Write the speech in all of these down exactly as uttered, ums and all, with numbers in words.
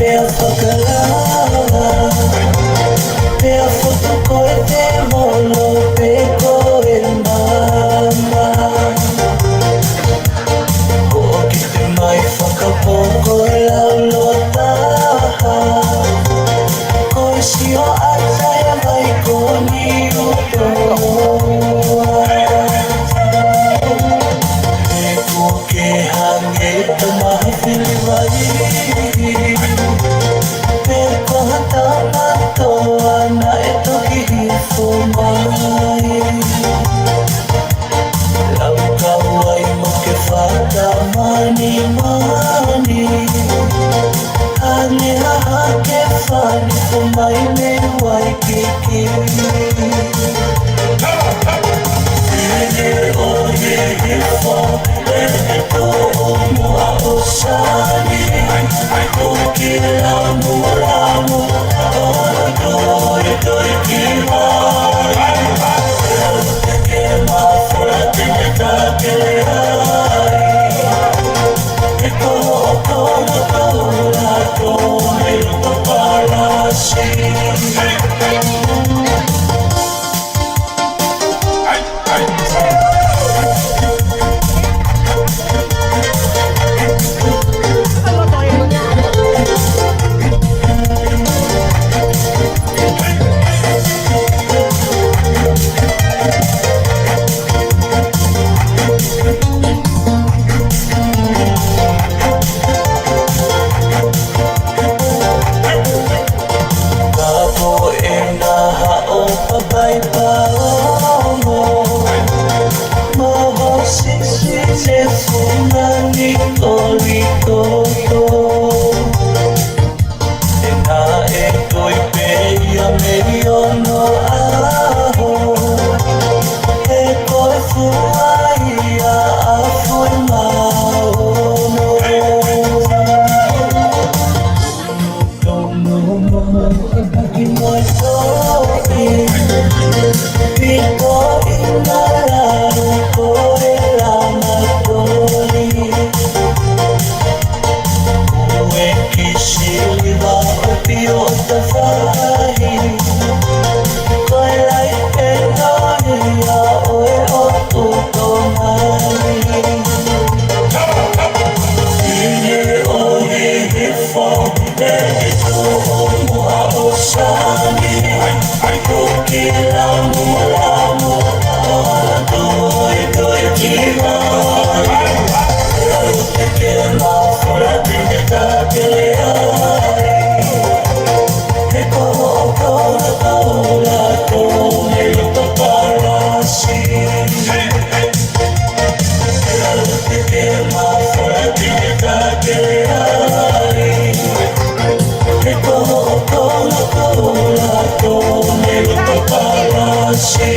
Pea fakalava, pea fotu ko e temolo pe ko e mama. Hoʻo kite mai fakapō ko e laulo taha. Ko e sio ʻata e vai ko Niutoa. He kuo ke hangē ko e maha fili vai. Pe ko ha tama toa naʻe toki hifo mai. Lau kau ai mo ke fakamanimani. Hangē ha hake fani ko mai mei Waikiki. Ine o hihifo, ene ko o mua o sani. Ai, ai, ko ki lamu, lamu, o toi, toi ki mai. Ai, ai, ai. Ke mafola ke me takele ai. Ke koʻokoʻo kaula ko me lupa palasi. Ka ko ena haʻo papai paongo, mo ho sisi ne funani kolikoto. Ena e toi pē ia mei onoʻaho, he ko e fua ia ʻa Fuimaono. Tonu mo e taki mo e toʻi, piko ʻi na lau ko e lama toli. Ue kisili va o pio o tafahi. Ko e lai pē noni ia ʻo e ʻotu tomai. Ine o hihifo, ene ko o mua o sani. Ai, ai, ko ki lamu, lamu, o toi, toi ki mai. Ai, ai. Ke mafola ke me takele ai. He koʻokoʻo kaula ko me lupa palasi.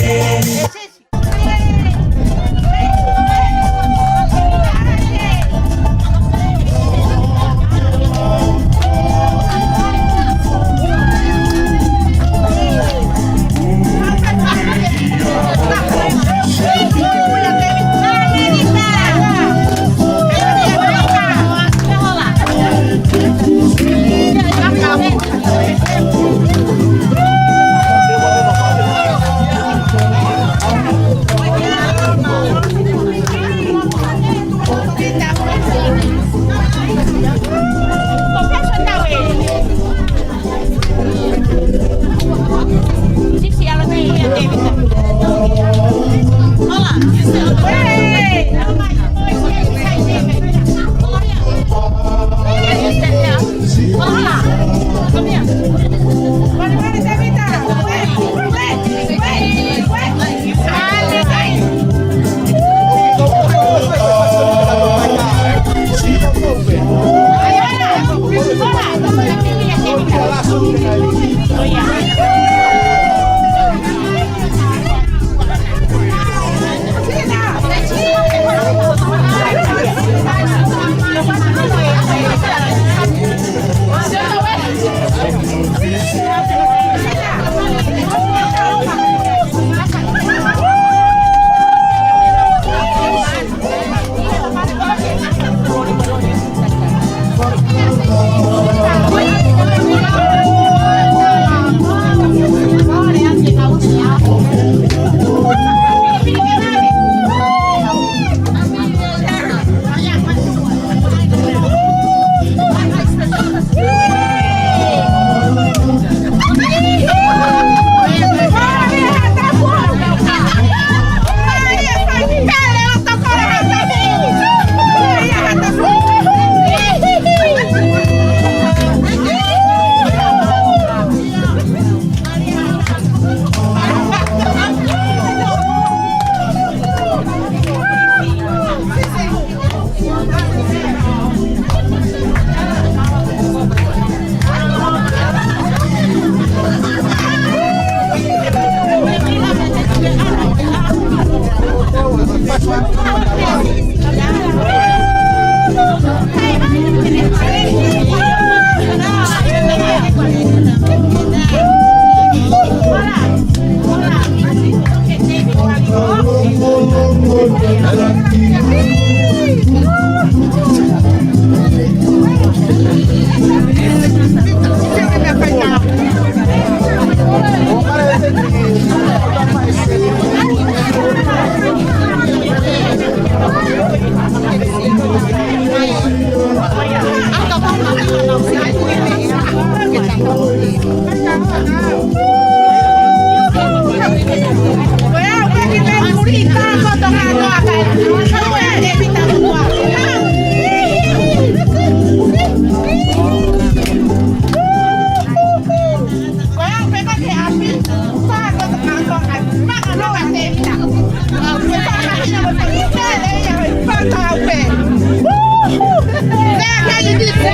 Lea, ka ʻi Nisi.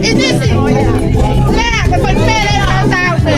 ʻI Nisi. Lea, ka ko e pele ʻa Taupe.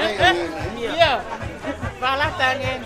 ʻIo. Fala tangen.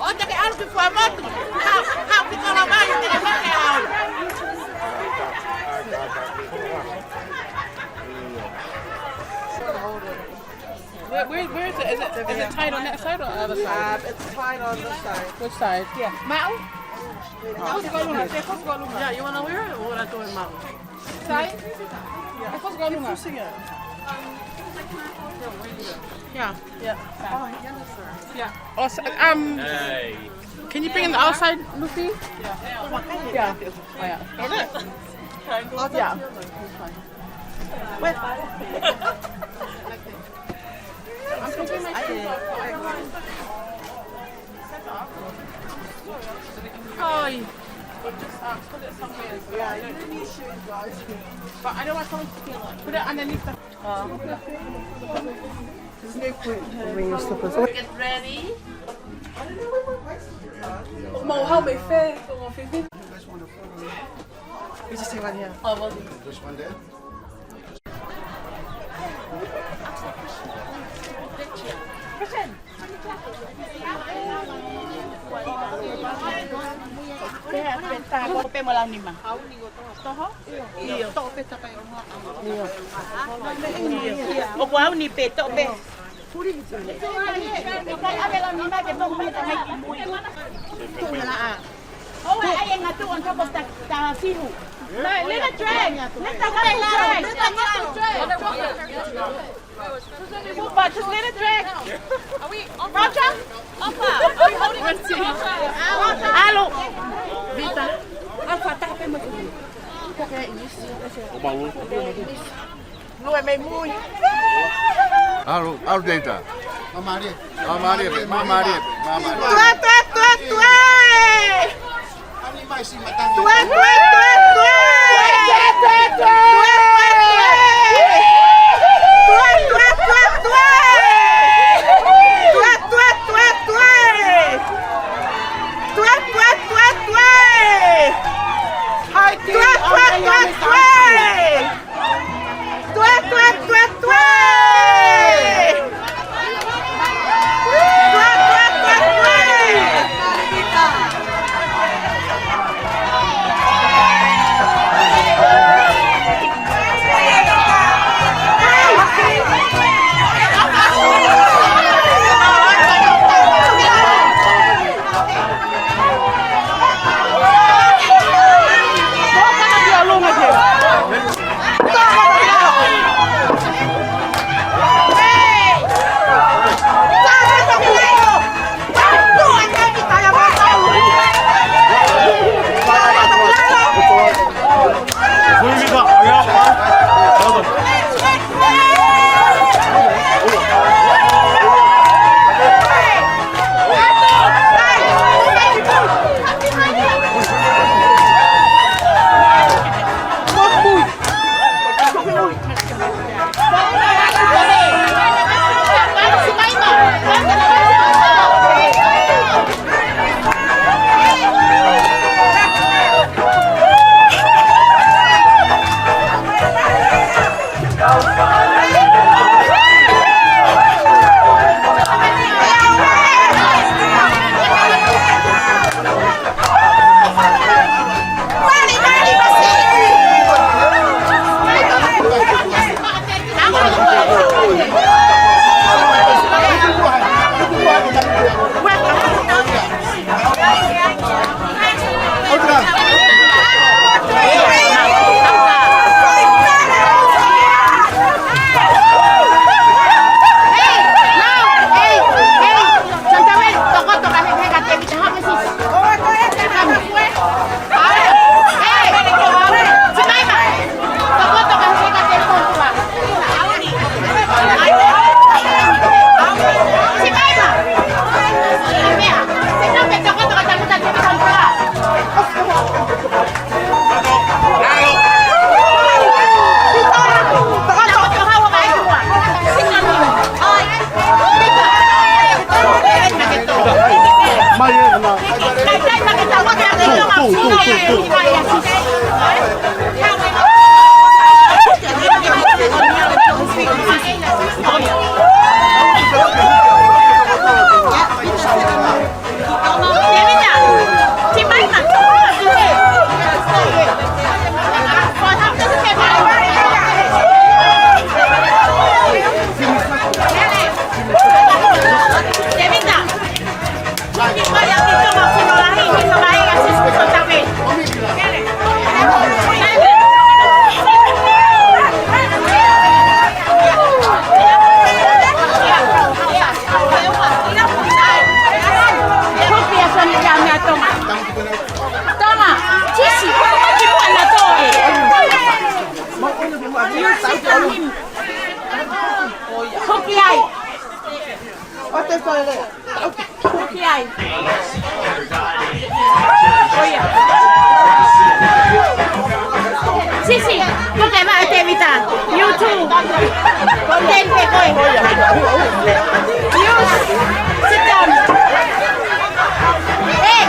ʻO te ke ʻalu ki Fuaʻamotu. Haʻu, haʻu ki Kolomai, te ke mate au. Where, where, where is it? Is it, is it tied on that side or the other side? Um, it's tied on this side. Which side? Yeah. Maʻu? Yeah, you wanna wear it or what I do in Maui? Side? Yeah. Yeah. Yeah. Oh, yeah, that's right. Yeah. Oh, so, um, can you bring in the outside, Lucy? Yeah. Yeah. Oh, yeah. Yeah. Wait. I'm putting my shoes up. Hi. Just, uh, put it somewhere. Yeah, you don't need shoes, guys. But I don't want someone to feel it. Put it underneath the Get ready. Mau hau mai fē, ko mau fē. We just take one here. Oh, well. This one there? Pē, pē, tā, ko pē mo lau nima. Toho? ʻIo. Toʻo pē takai o mua. ʻIo. ʻIo. ʻOku ʻauni pē, toʻo pē. Tuʻu hela ʻā. ʻOua ʻai e ngatu on top of the, the fihu. No, let it drag. Let the water drag. Let the water drag. But just let it drag. Are we on Roger? Alpha, are we holding this together? ʻAlu. Vita. Alpha, taha pē mo. Okay, yes. Lue mei mui. ʻAlu, ʻalu Data. Māmālie. Māmālie pē, māmālie pē, māmālie. Tuē, tuē, tuē, tuē. Tuē, tuē, tuē, tuē. Tuē, tuē, tuē, tuē. Tuē, tuē, tuē, tuē. Tuē, tuē, tuē, tuē. Tuē, tuē, tuē, tuē. Hai, tuē, tuē, tuē, tuē. Tuē, tuē, tuē, tuē. Tuē, tuē, tuē, tuē. Ki ai. ʻOia. Sisi, ko ke maʻa Tēvita. You too. Ko Tēvita ko ē. You. Sit down. Hey.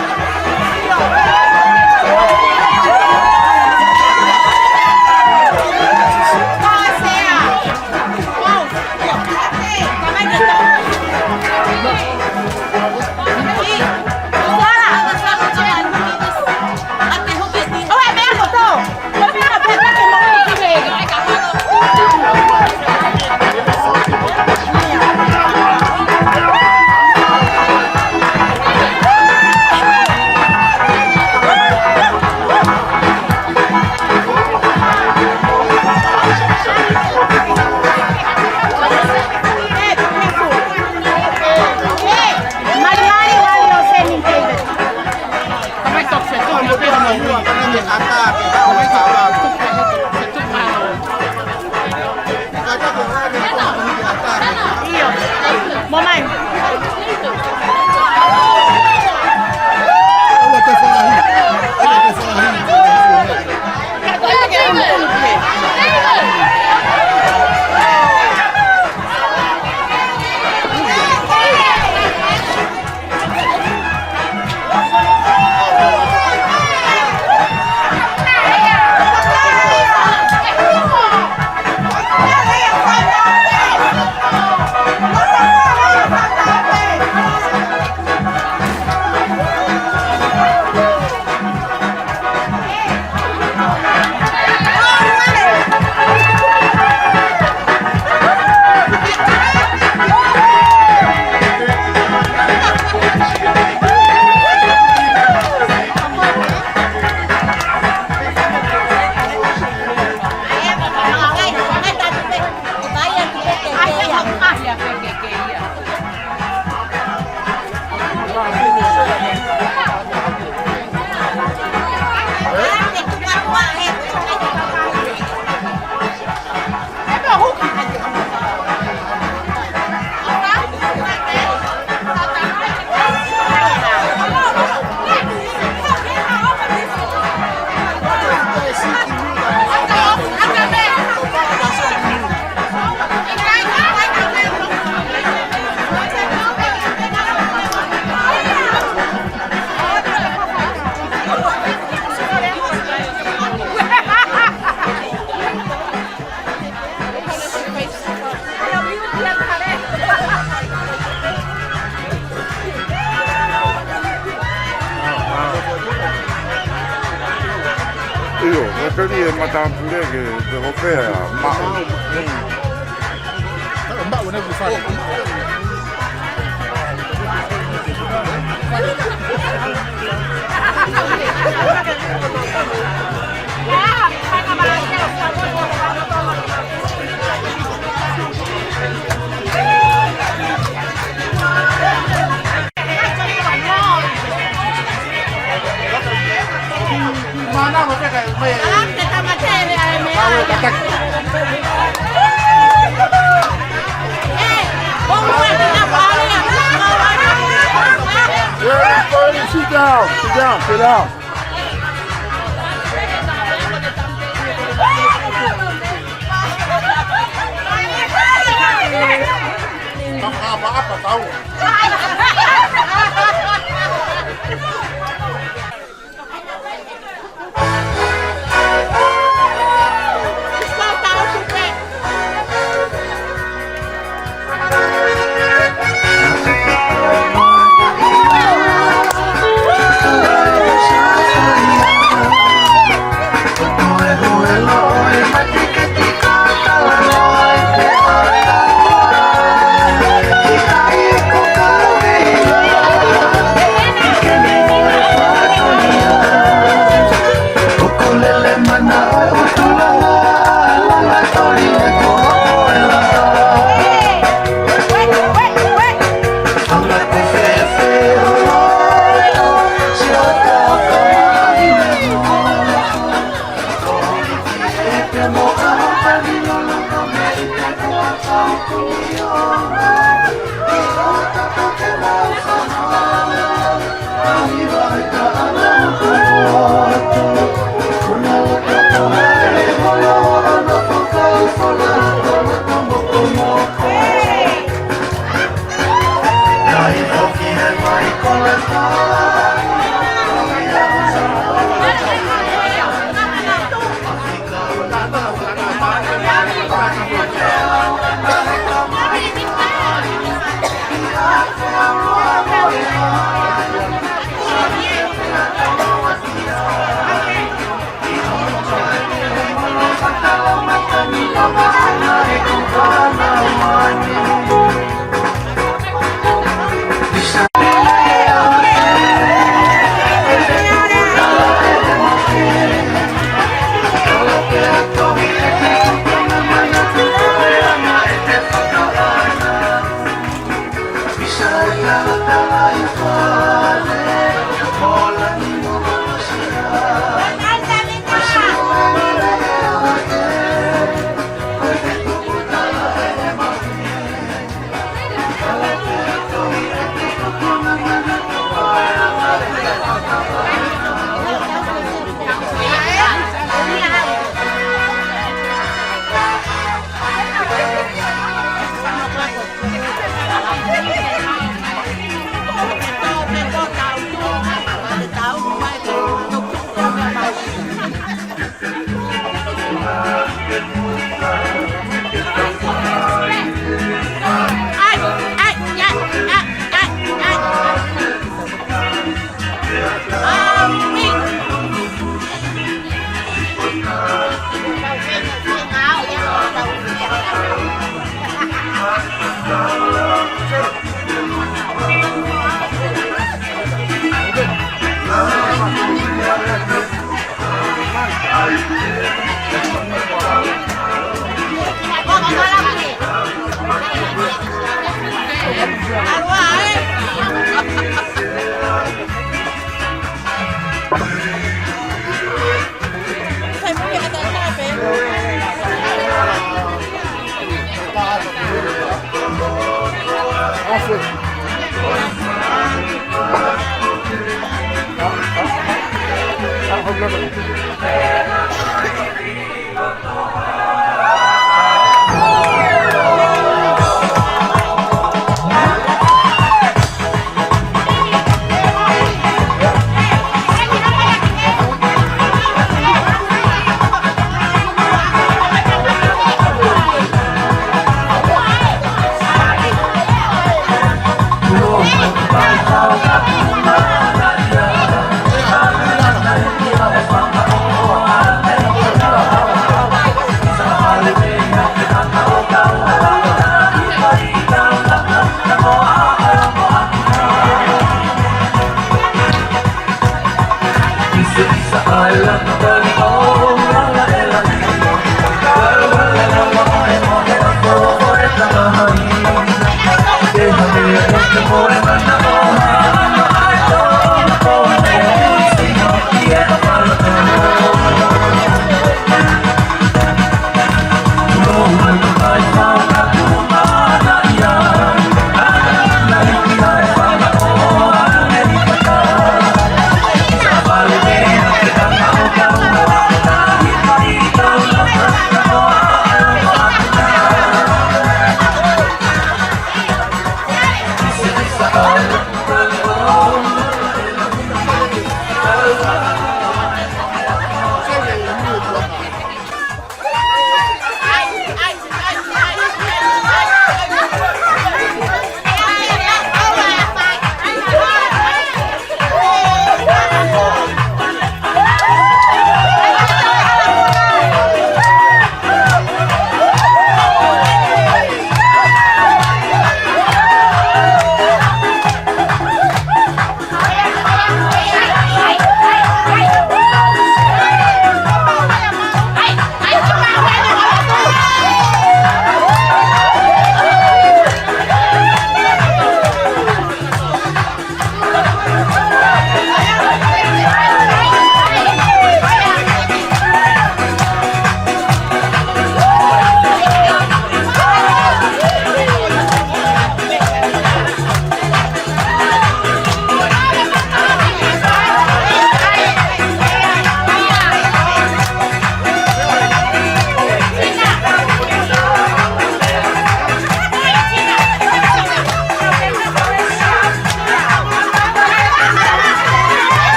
ʻIo, ʻe peli e matāpule ke te hopea, maʻu. Maʻu, ne ku fai. Everybody sit down, sit down, sit down.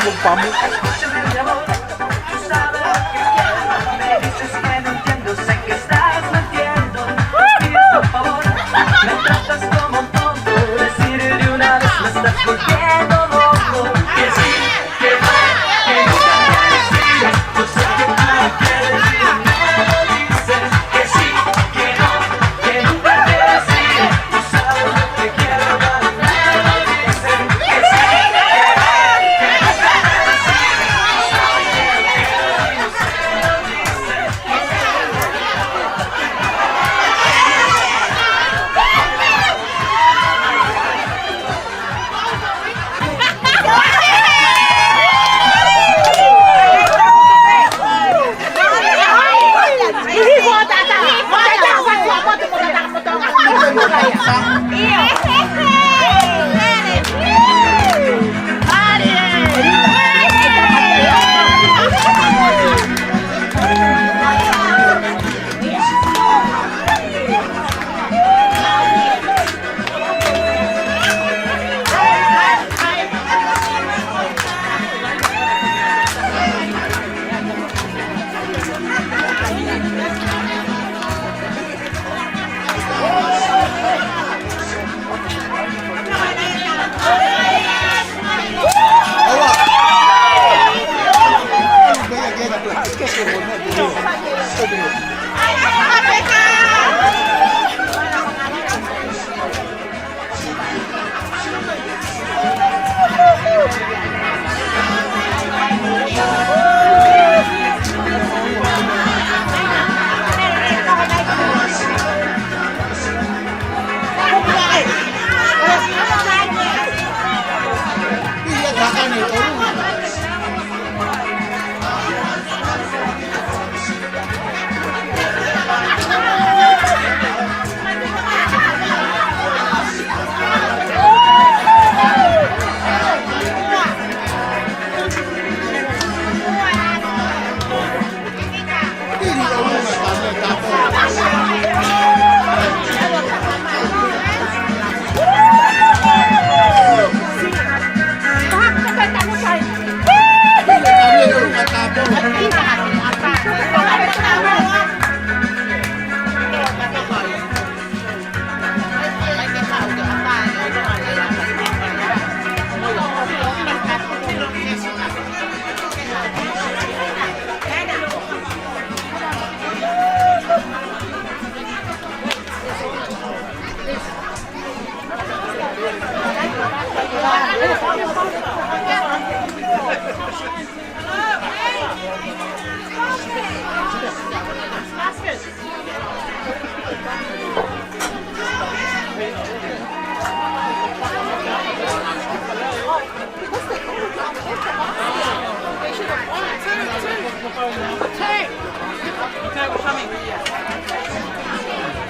Escúchame, mi amor, tú sabes lo que quiero. Me dices que no entiendo, sé que estás mintiendo. Pido por favor, me tratas como un tonto. Decir de una vez, me estás volviendo loco. Que sí, que no, que nunca te decides. Yo sé que tú no quieres y me lo dices. Que sí, que no, que nunca te decides. Tú sabes lo que quiero, pero me lo dices. Que sí, que no, que nunca te decides.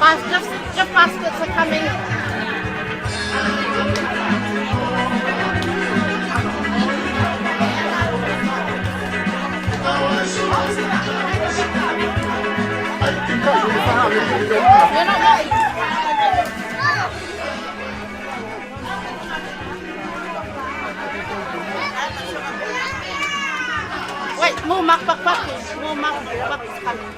Bas-, just, just baskets are coming. You're not ready. Wait, more mukbang puppies. More mukbang puppies coming.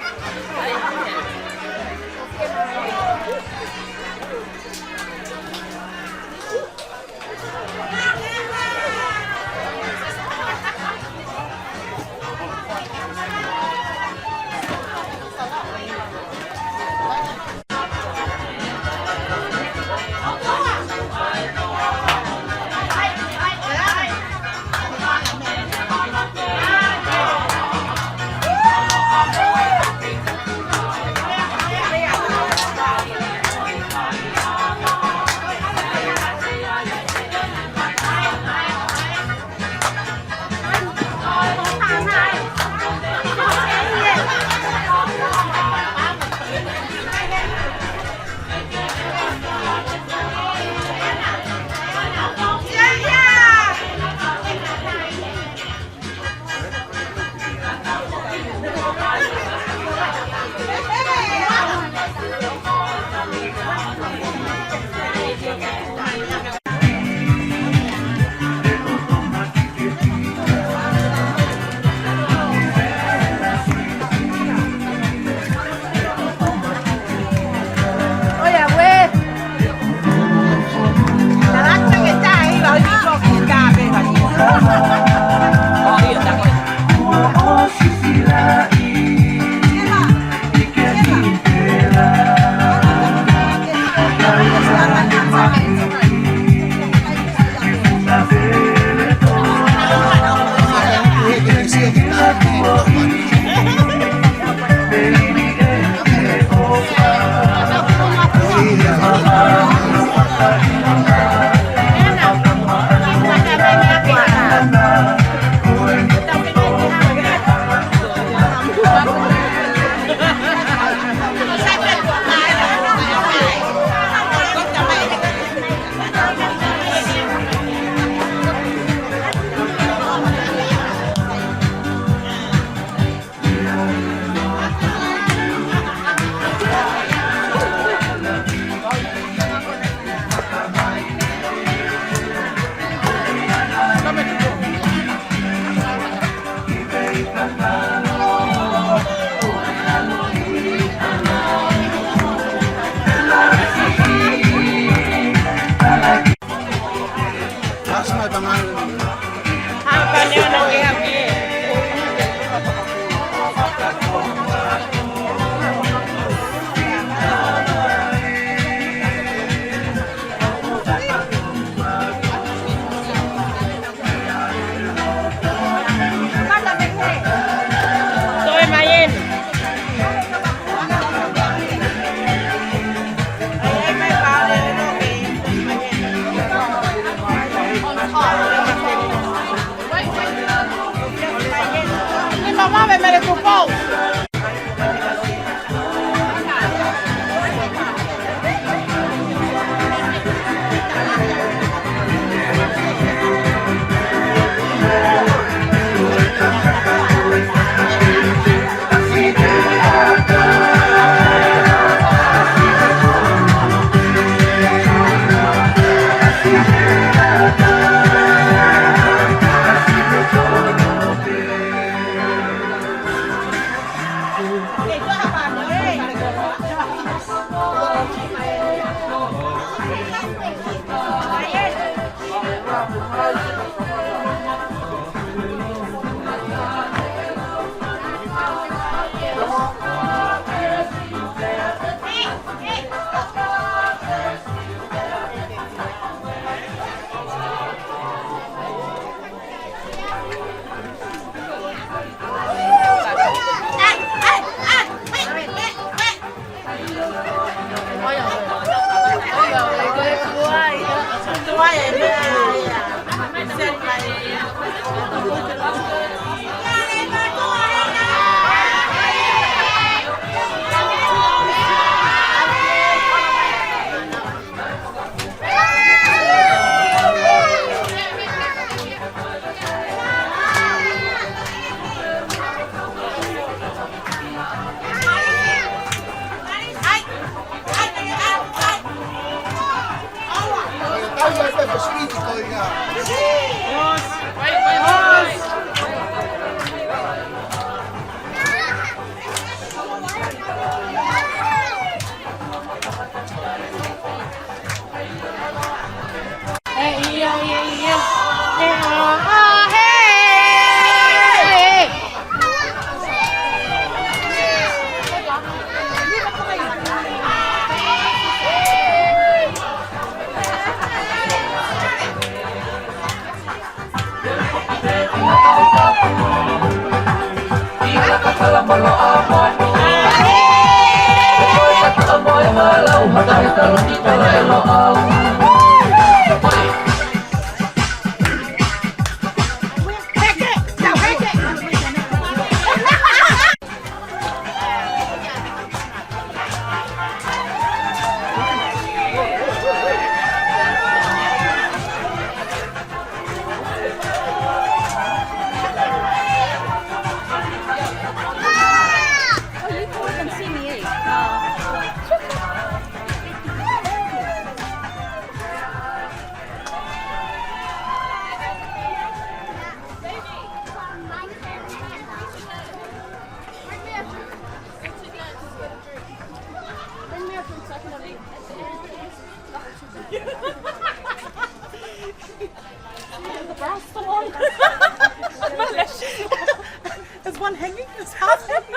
Is one hanging? Is half hanging?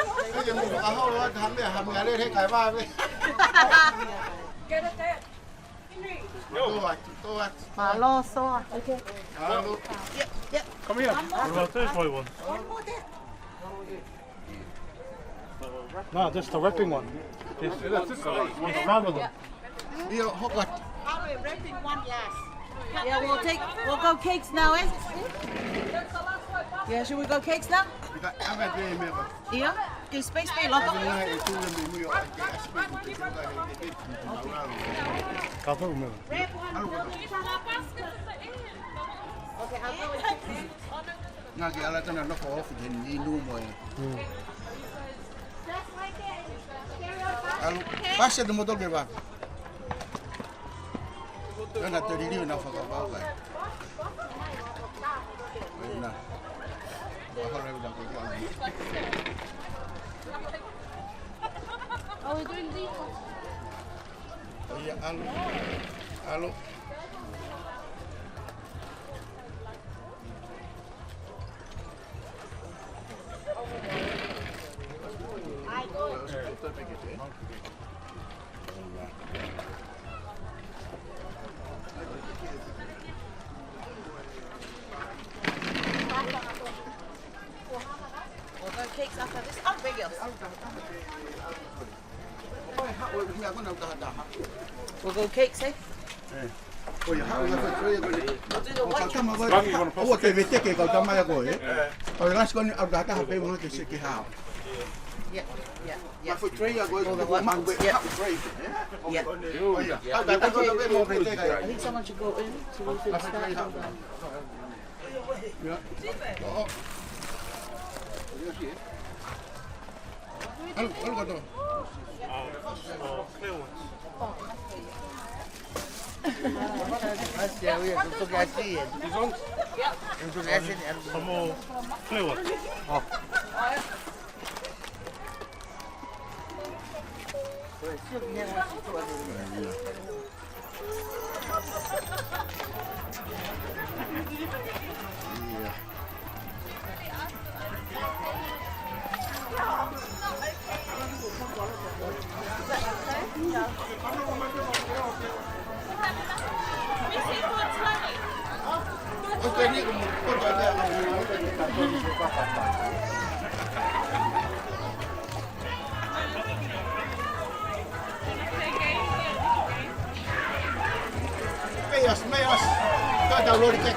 Mālō, soa. Okay. Come here. What about this white one? No, just the wrapping one. Yes. It's the round one. Yeah, we'll take, we'll go cakes now, eh? Yeah, should we go cakes now? ʻIo, ke space pē loto. Ka tau mea. Okay, I'll go with you. Ngā ke ala tana nofo ofi he ni nu mo e. Hmm. ʻAlu, pasi atu mo toke va. Kana te liliu na fakapau kai. Na. Are we doing these ones? Oh, yeah, alo. Alo. We'll go cakes after this. Oh, big yes. We'll go cakes, eh? We'll do the white ones. ʻOua te veteki e kau tama ia ko ē. ʻOku lasi ko eni ʻalu taha pē ʻo ke seke hao. Yeah, yeah, yeah. All the white ones, yeah. Yeah. I think someone should go in to move it back. Yeah. Oh, oh. ʻAlu, ʻalu kātoa. Uh, uh, clear ones. These ones? Some more clear ones. Meos, meos. Ka tau lori ke.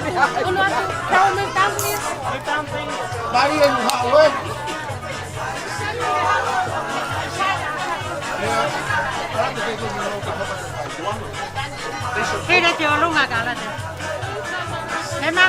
Ulu atu, tau me tau ni. Mai e nuha ue. Hei, te olunga ka la te. Hema.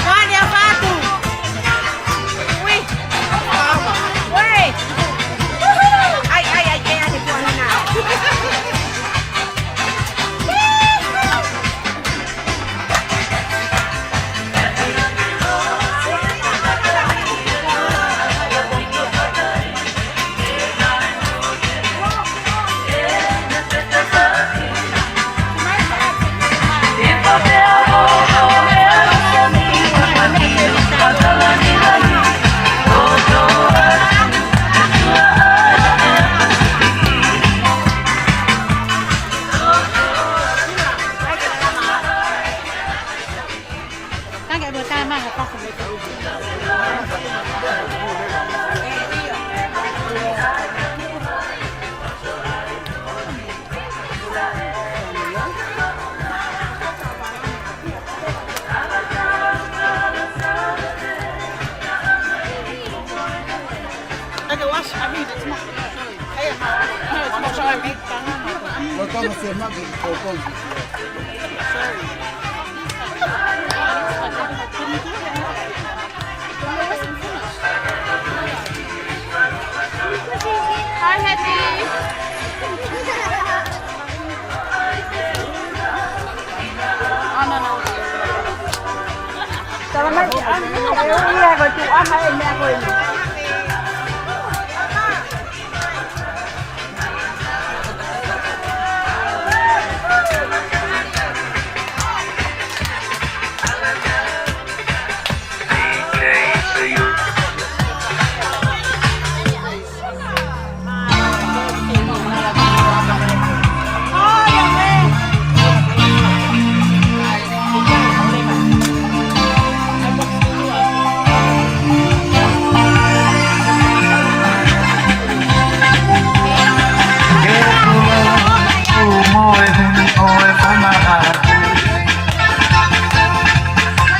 Kani a fatu. Ui. Ui. Ai, ai, ai, ai, ai, kuo hina. Okay, wash. I mean, it's not. Sorry. Hey, no, it's not. Sorry. Sorry. Hi, Hetty. Tala mai, ʻa, ʻe ui ia ko tu ama e mea ko eni.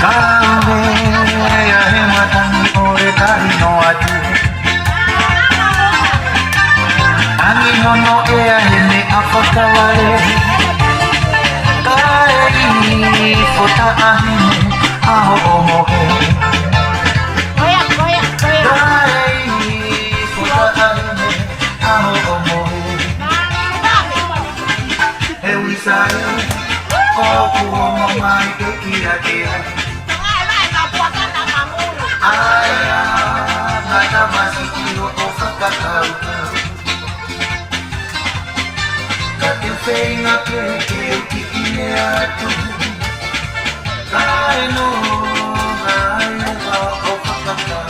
Ka ʻoku ʻi ai e matangi ʻo e kari noa atu. Angi hono ʻea he meʻa fakavale. Kae ʻi fota ʻahine ʻa hoʻo mohe. Kae ʻi fota ʻahine ʻa hoʻo mohe. He ui sai, ʻoku ongo mai ke kilaʻia. ʻAi, ʻa, ngata masi ki hoʻo fakakaukau. Ka te u feinga ke, ke u kiʻi lea atu. Kae noa ai hoʻo fakakaukau.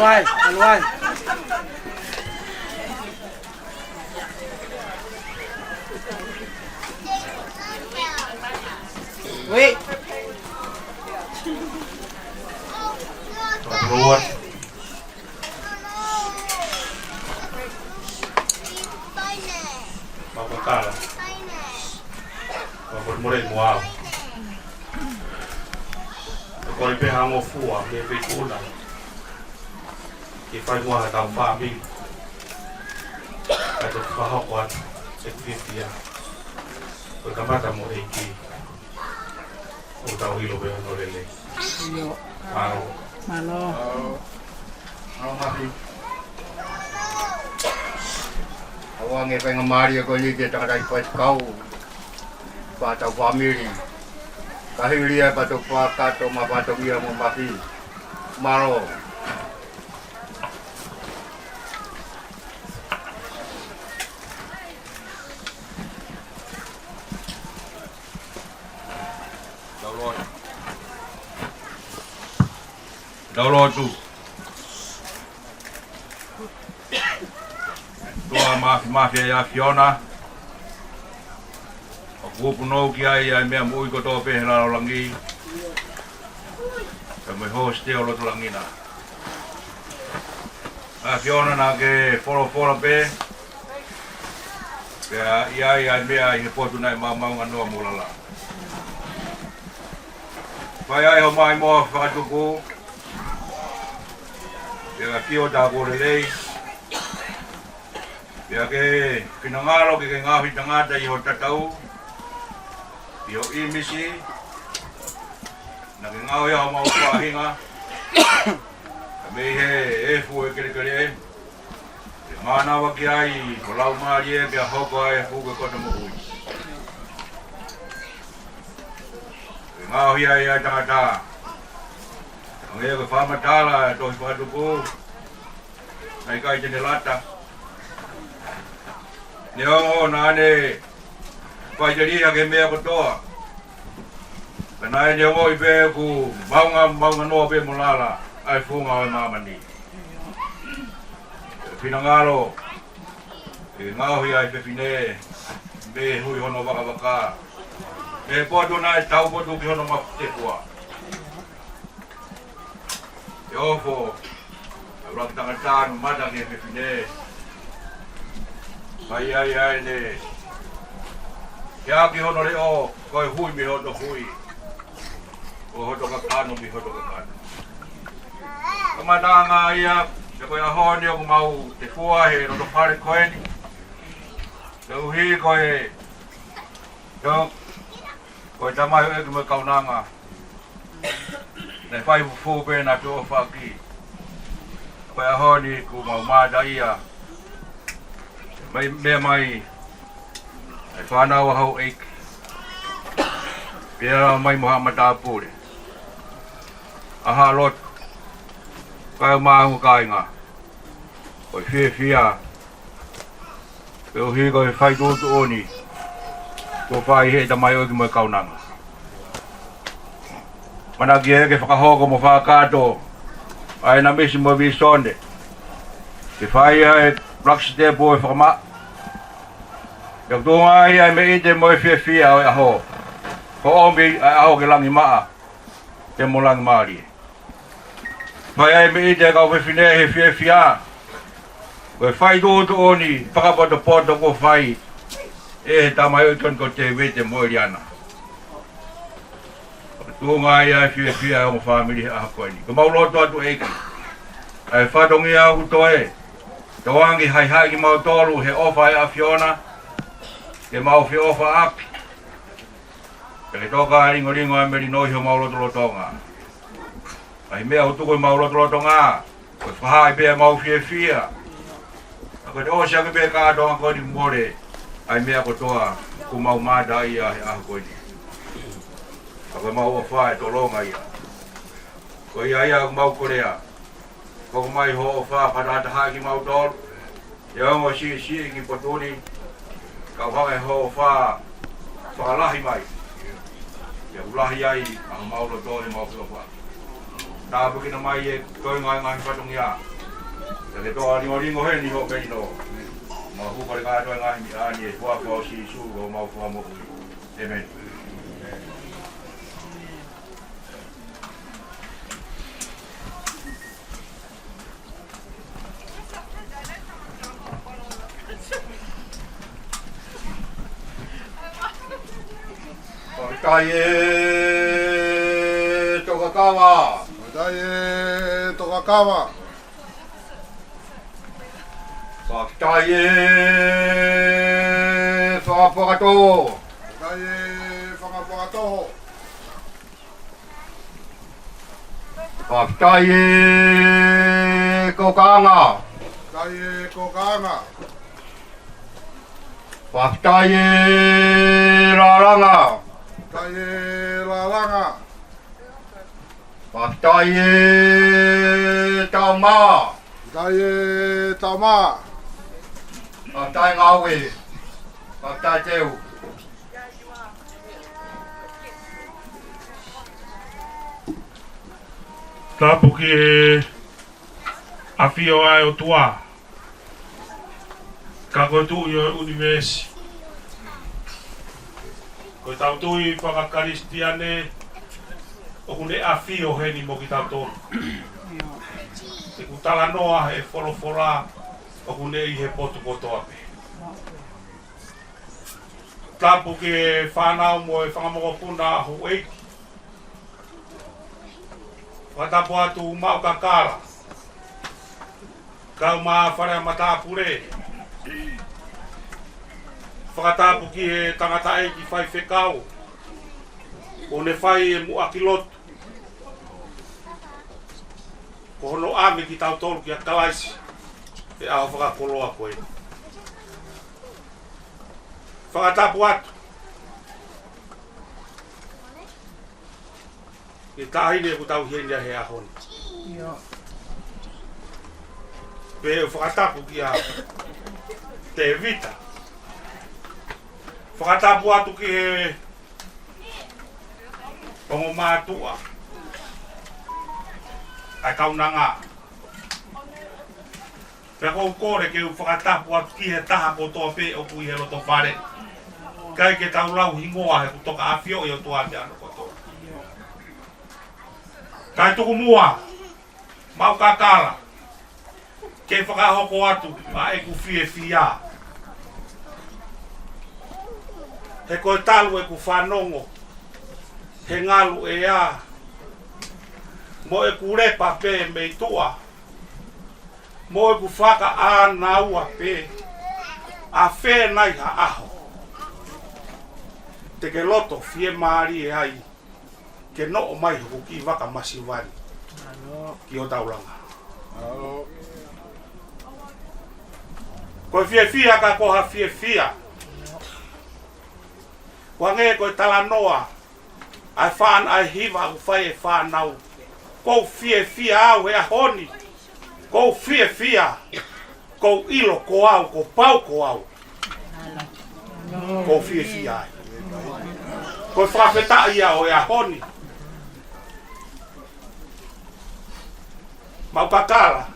Vai, ʻalu ai. Wait. Lord. Papa Kala. Papa Morei Moau. Ko e pehē ngofua, mei he feituʻu na. Ke fai muʻa ha tau fāmili. Ka te fakahoko atu, e fiefia. Ko e kamata mo e ʻEiki. ʻOku tau ʻilo pē hono lelei. ʻIo. Mālō. Mālō. Mālō, Mafi. ʻOange faingamālie ko eni ki he tangataʻeiki faifekau. Pea tau fāmili. Ka hili ia pea tau fakakakato mo Patokia mo Mafi. Mālō. Tau lotu. Tau lotu. ʻOtua Māfimafi, ʻa e ʻAfiona. ʻOku punou ki ai ʻa e meʻa moʻui kotoa pē he lalo langi. Pea mo e hōsite ʻo loto langi na. ʻAfiona, naʻa ke folofola pē, pea ʻi ai ʻa e meʻa ʻi he potu naʻe maomaonganoa mo lala. Fai ai homau ʻai mo e fakatupu, pea ke ʻoatu ʻa e lelei, pea ke finangalo ke ke ngaohi tangata ʻi ho tatau, ʻi ho ʻīmisi, naʻa ke ngaohi ʻa homau faʻahinga, ka mei he efu ʻo e kelekele, ke mānava ki ai ho Laumālie pea hoko ai ʻa e fuʻu koto moʻui. Ke ngaohi ai ʻa e tangata. Hangē ko e fakamatala ʻa e tohi fakatupu, naʻe ʻikai te ne lata. Neongo naʻa ne faʻiteliha ki he meʻa kotoa, ka naʻe ongoʻi pē ʻoku maunga, maunganoa pē mo lala ʻa e funga ʻo e māmani. Finangalo ke ngaohi ʻa e fefine mei he hui hono vakavaka, mei he potu naʻe taupotu ki hono mafu tefua. Ke ofo ʻa e ʻuluaki tangata ʻo mamata ki he fefine. Fai ai ʻa ʻene, ke ʻaki hono leʻo, ko e hui mei hoto hui, ko hoto kakano mei hoto kakano. Kamataʻanga ia, pea ko e ʻaho ni ʻoku mau tefua he loto fale ko eni. Koeʻuhi ko e, ko e, ko e tamaioʻeiki mo e kaunanga. Naʻe fai fufū pē naʻa ke ʻohofaki. Ko e ʻaho ni ʻoku mau mātā ia. Mai, meʻa mai ʻa e fānau ʻa houʻeiki. Pea mai mo haʻa matāpule, ʻa haʻa lotu, kae ʻumaʻā e kāinga. Ko e fiefia, koeʻuhi ko e fai tuʻutuʻuni kuo fai ʻe he tamaioʻeiki mo e kaunanga. Manako ke fakahoko mo fakakakato ʻa e ʻanimisi mo e vīsone, ke fai ʻa e ʻuluaki sitepu ʻo e fakamaʻa. Pea ʻoku tuʻunga ai ʻa e meʻite mo e fiefia ʻo e ʻaho, ko e ʻomi ʻa e ʻaho ke langimaʻa pea mo langimālie. Fai ai e meʻite ʻa e kau fefine he fiefia, ko e fai tuʻutuʻuni fakapotopoto kuo fai ʻe he tamaioʻeiki ko Tēvita mo ʻEliana. Tuʻunga ai ʻa e fiefia ʻo e ongo fāmili he ʻaho ko eni. Ko ʻemau lotu atu, ʻEiki, ʻa e fatongia ʻoku toe, tauange haʻi kimautolu he ʻofa ʻa e ʻAfiona, ke mau feʻofaʻaki. Pea ke toka lingolingo ʻa e melino ʻi homau lotolotonga. ʻA e meʻa ʻoku tuku ʻi homau lotolotonga, ko e fakahā pē ʻemau fiefia. Ka ko e ʻosi ʻaki pē kātoanga ko eni, mole ʻa e meʻa kotoa kuo mau mātā ia he ʻaho ko eni. Ka ko ʻemau ʻofa ʻe tolonga ia. Ko ia ia ʻoku mau kolea, hoko mai hoʻo ʻofa fakatahatahaʻi kimautolu. ʻI he ongo siʻisiʻi ki he potu ni, ka ʻoange hoʻo ʻofa fakalahi mai, ke ʻoua ʻe lahi ai ʻa homau loto ʻi heʻemau feʻofaʻaki. Tāpuekina mai e toenga e ngaahi fatongia. Pea ke toa lingolingo heni ho melino. Mau hūfanga he toenga e ngaahi meʻa ni ʻi he huafa ʻo Sīsū ko homau Fakamoʻui. ʻĒmeni. Fakafetaʻi e tokakava. Fakafetaʻi e tokakava. Fakafetaʻi e fakapuakatoho. Fakafetaʻi e fakapuakatoho. Fakafetaʻi e kokaʻanga. Fakafetaʻi e kokaʻanga. Fakafetaʻi e lālanga. Fakafetaʻi e lālanga. Fakafetaʻi e taumā. Fakafetaʻi e taumā. Fakafetaʻi ngāue. Fakafetaʻi teu. Tāpuekina e ʻafio ʻa e ʻOtua. Ka ko e Tuʻi ʻo e ʻunivēsi. Ko ʻetau tui faka-Kalisitiane ʻoku ne ʻafio heni mo kitautolu. ʻOku talanoa he folofola ʻoku ne ʻi he potu kotoa pē. Tāpuekina e fānau mo e fanga mokopuna houʻeiki. Fakatapu atu Maʻu Kakala. Kau mo e fale ʻa matāpule. Fakatapu ki he tangataʻeiki faifekau. ʻO ne fai e muʻaki lotu. Ko hono ʻave kitautolu kia Kalaisi. He ʻaho fakakoloa ko ē. Fakatapu atu. Ki he taʻahine ʻoku tau ʻi heni he ʻaho ni. ʻIo. Pea u fakatapu kia Tēvita. Fakatapu atu ki he ongo mātuʻa ʻa e kaunanga. Pea ʻoku ou kole ke u fakatapu atu ki he taha kotoa pē ʻoku ʻi he loto fale. ʻIkai ke tau lau hingoa he ʻoku toka ʻafio ʻi he ʻOtua ʻi he ʻaho kotoa. Kae tuku muʻa, Maʻu Kakala, ke fakahoko atu ʻa ʻeku fiefia. He ko e talu ʻeku fanongo he ngalu ʻea, mo ʻeku lepa pē mei tuʻa, mo ʻeku fakaʻānaua pē, ʻa fē nai ha ʻaho te ke loto fiemālie ai ke noʻo mai hoku kiʻi vaka masiva ni ki hotau langa. Ko e fiefia ka ko ha fiefia. Hangē ko e talanoa ʻa e fān-, ʻa e hiva ʻoku fai ʻe he fānau. ʻOku ou fiefia au he ʻaho ni. ʻOku ou fiefia. ʻOku ou ʻilo ko au, kuo pau ko au. ʻOku ou fiefia ai. Ko e fakafetaʻi ia ʻo e ʻaho ni. Maʻu Kakala,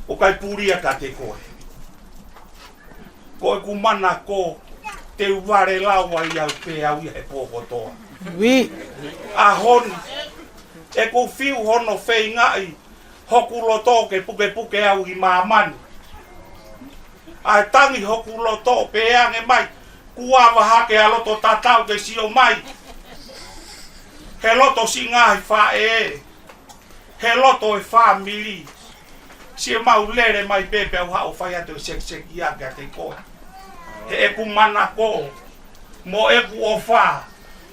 ʻoku ʻikai pulia kiate koe. Ko ʻeku manako, te u vale lau ai au pē au ia he pō kotoa. Ui. ʻAho ni, ʻoku ou fiu hono feingaʻi hoku loto ke pukepuke au ʻi māmani. ʻA e tangi hoku loto pē ange mai, kuo ava hake ʻa e loto tatau ke sio mai. He loto siʻi ngaahi faʻē. He loto e fāmili. Siʻi mau lele mai pē pea u haʻu ʻo fai atu e sekiseki ia kiate koe. He ʻeku manako, mo ʻeku ʻofa,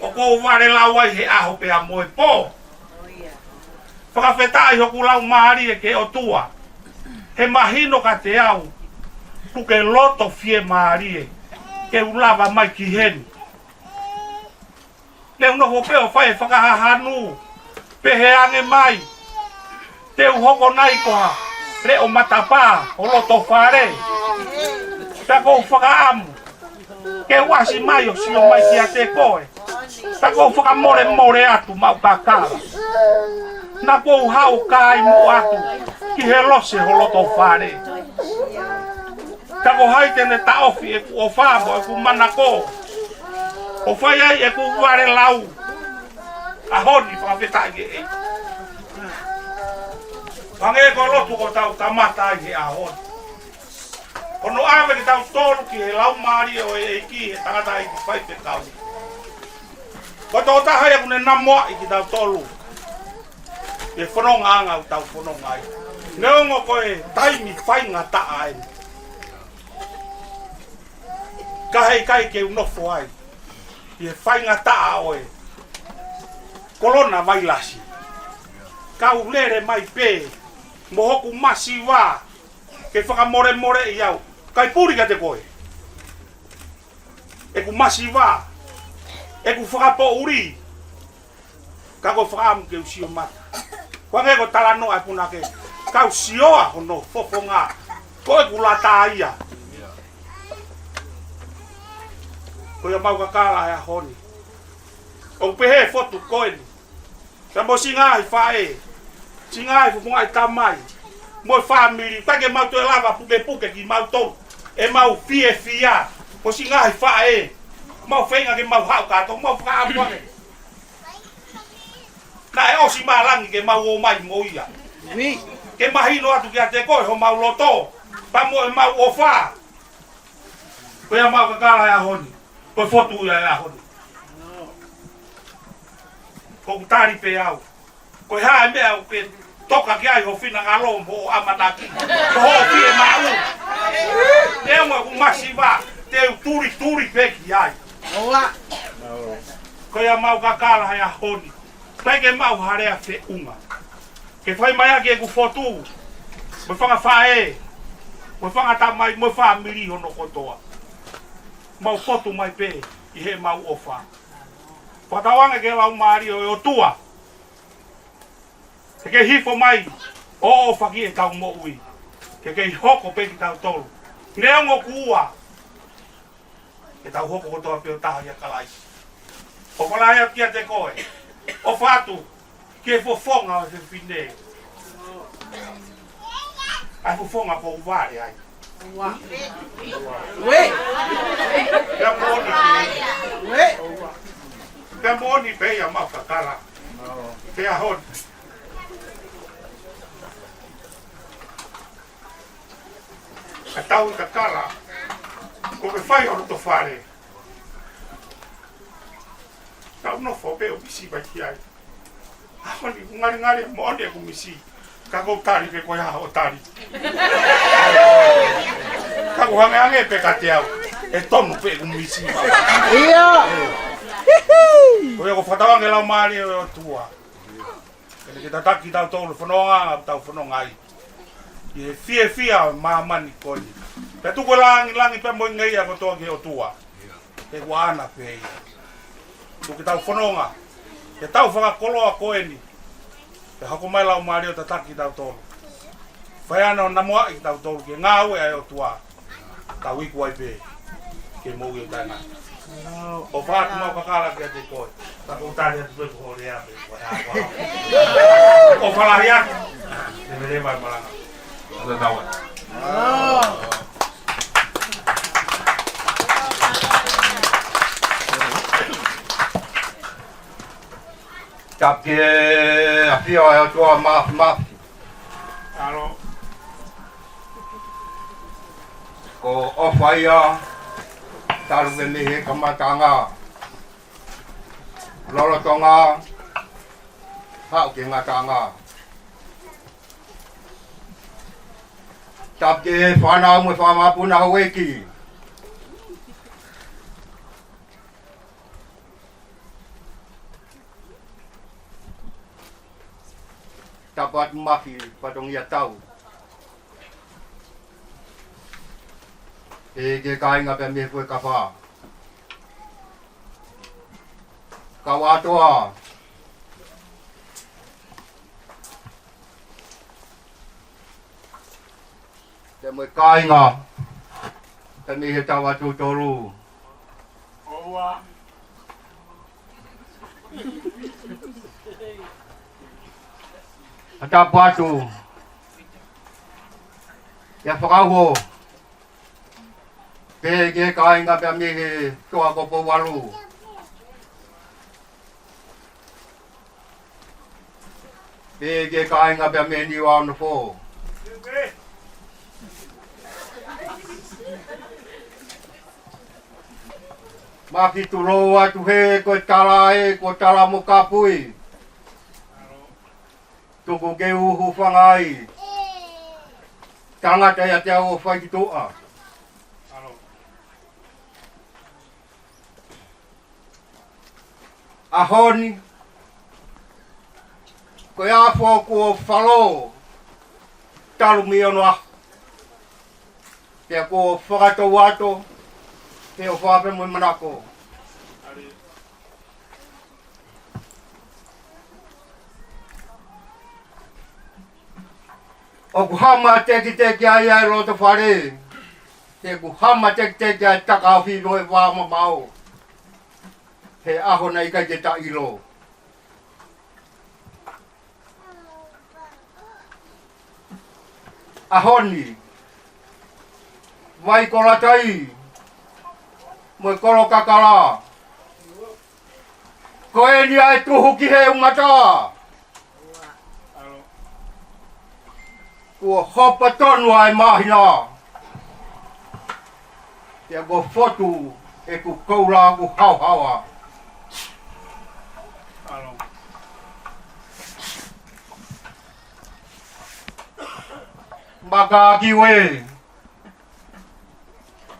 ʻoku ou vale lau ai he ʻaho pea mo e pō. Fakafetaʻi hoku laumālie ki he ʻOtua. He mahino kiate au, ʻoku ke loto fiemālie, ke u lava mai ki heni. Ne u nofo pē ʻo fai e fakahahanu, pehē ange mai, te u hoko nai ko ha leʻo matapā ʻo loto fale. Pea ʻoku ou fakaʻamu ke u ʻasi mai ʻo sio mai kiate koe. Pea ʻoku ou fakamolemole atu Maʻu Kakala. Naʻa ku haʻu ʻo kai muʻa atu ki he lose ho loto fale. Ka ko hai te ne taʻofi ʻeku ʻofa mo ʻeku manako ʻo fai ai ʻeku vale lau? ʻAho ni fakafetaʻi ki he ʻEiki. Hangē ko e lotu kuo tau kamata ai he ʻaho ni. Ko hono ʻave kitautolu ki he laumālie ʻo e ʻEiki he tangataʻeiki faifekau. Ko e tokotaha ia ʻoku ne namoaʻi kitautolu he fonongaʻanga ʻoku tau fononga ai. Neongo ko e taimi faingataʻa eni, ka heʻikai ke u nofo ai ʻi he faingataʻa ʻo e kolona vailasi. Ka u lele mai pē mo hoku masiva ke fakamolemoleʻi au. ʻIkai puli kiate koe ʻeku masiva, ʻeku fakapoʻuli, ka ko e fakaʻamu ke u sio mata. Ko e hangē ko e talanoa ʻa e punake, ka u sio ʻa hono fofonga, ko ʻeku lata ia. Ko ia mau kakala he ʻaho ni, ʻoku pehē fotu ko eni. Ka mo siʻi ngaahi faʻē, siʻi ngaahi fofongaʻi tamai, mo e fāmili, ʻikai ke mau toe lava pukepuke kimautolu ʻemau fiefia. Mo siʻi ngaahi faʻē, mau feinga ke mau haʻu kātoa, mau fakaʻamu ange naʻe ʻosi mā langi ke mau ō mai mo ia. Ke mahino atu kiate koe homau loto pea mo ʻemau ʻofa. Ko ia mau kakala he ʻaho ni, ko e fotu ia he ʻaho ni. ʻOku tali pē au. Ko e hā e meʻa ʻoku ke toka ki ai ho finangalo mo hoʻo ʻamanaki, ko hoʻo fiemaʻu? Neongo ʻeku masiva, te u tulituli pē ki ai. Ko ia mau kakala he ʻaho ni, ʻikai ke mau ha lea feʻunga ke fai mai ʻaki ʻeku fotu, mo e fanga faʻē, mo e fanga tamai, mo e fāmili hono kotoa. Mau fotu mai pē ʻi heʻemau ʻofa. Fakatauange ki he Laumālie ʻo e ʻOtua ke kei hifo mai ʻo ʻofa ki heʻetau moʻui, ke kei hoko pē kitautolu, neongo kuo ua, ke tau hoko kotoa pē ʻo taha ʻia Kalaisi. ʻOfa lahi atu kiate koe. ʻOfa atu ki he fofonga ʻo e fefine, ʻa e fofonga ʻoku ou vale ai. Ua. Ue. Pea moʻoni pē. Ue. Pea moʻoni pē ia mau kakala he ʻaho ni. Ka tau kakala, ko e fai ʻo e loto fale, tau nofo pē ʻo misi mai ki ai. ʻAho ni, ngalingali moʻoni ʻeku misi, ka ʻoku ou tali pē ko e hā hoʻo tali. Ka ʻoku hangehangē pē kiate au, ʻe tonu pē ʻeku misi. ʻIo. Ko ia ʻoku ou fakatauange ki he Laumālie ʻo e ʻOtua ke ne tataki kitautolu he fononga ʻoku tau fononga ai ʻi he fiefia ʻo e māmani ko eni. Pea tuku e langilangi pea mo e ngeia kotoa ki he ʻOtua, he ʻoku ʻaʻana pē ia. Tuku ke tau fononga he taʻu fakakoloa ko eni, pea hoko mai e Laumālie ʻo tataki kitautolu, fai ʻa hono namoaʻi kitautolu ki he ngāue ʻa e ʻOtua, tau iku ai pē ki he moʻui ʻo taʻengata. ʻOfa atu mau kakala kiate koe. Ka ʻoku ou tali atu pē ko hoʻo lea pē ko e hā. ʻOfa lahi atu. Leveleva e malanga. Ata tau atu. Tapu ki he ʻafio ʻa e ʻOtua Māfimafi. Ko e ʻofa ia, talu mei he kamataʻanga, lolotonga, haʻu ki he ngataʻanga. Tapu ki he fānau mo e fanga mapuna houʻeiki. Tapu atu Mafi, fatongia tau. Pea ki he kāinga pea mei he Fuekafa. Kau ʻAtoa. Pea mo e kāinga pea mei he Tauʻatāutolu. ʻOua. Fakatapu atu. ʻIa fakauho. Pehē ki he kāinga pea mei he toa ko Pouvalu. Pehē ki he kāinga pea mei Niuaonofo. Maki tulou atu he ko e tala ē, ko e tala mo kapui. Tuku ke u hūfanga ai. Tangata ʻiate au ʻo fai ki tuʻa. ʻAho ni, ko e afo kuo falō talu mei onoʻaho. Pea kuo fakatouato, pea ʻofa pē mo e manako. ʻOku hama tekiteki ai ʻa e loto fale. He ʻoku hama tekiteki ʻa e takaofi mo e vā mamao. He ʻaho naʻe ʻikai ke ta ʻilo. ʻAho ni, vai kolatai, mo e kolo kakala. Ko eni ʻa e tuhu ki he ʻumata. Kuo hopo tonu ʻa e māhina. Pea kuo fotu ʻeku koula ʻoku haohaoa. Maka ki ue.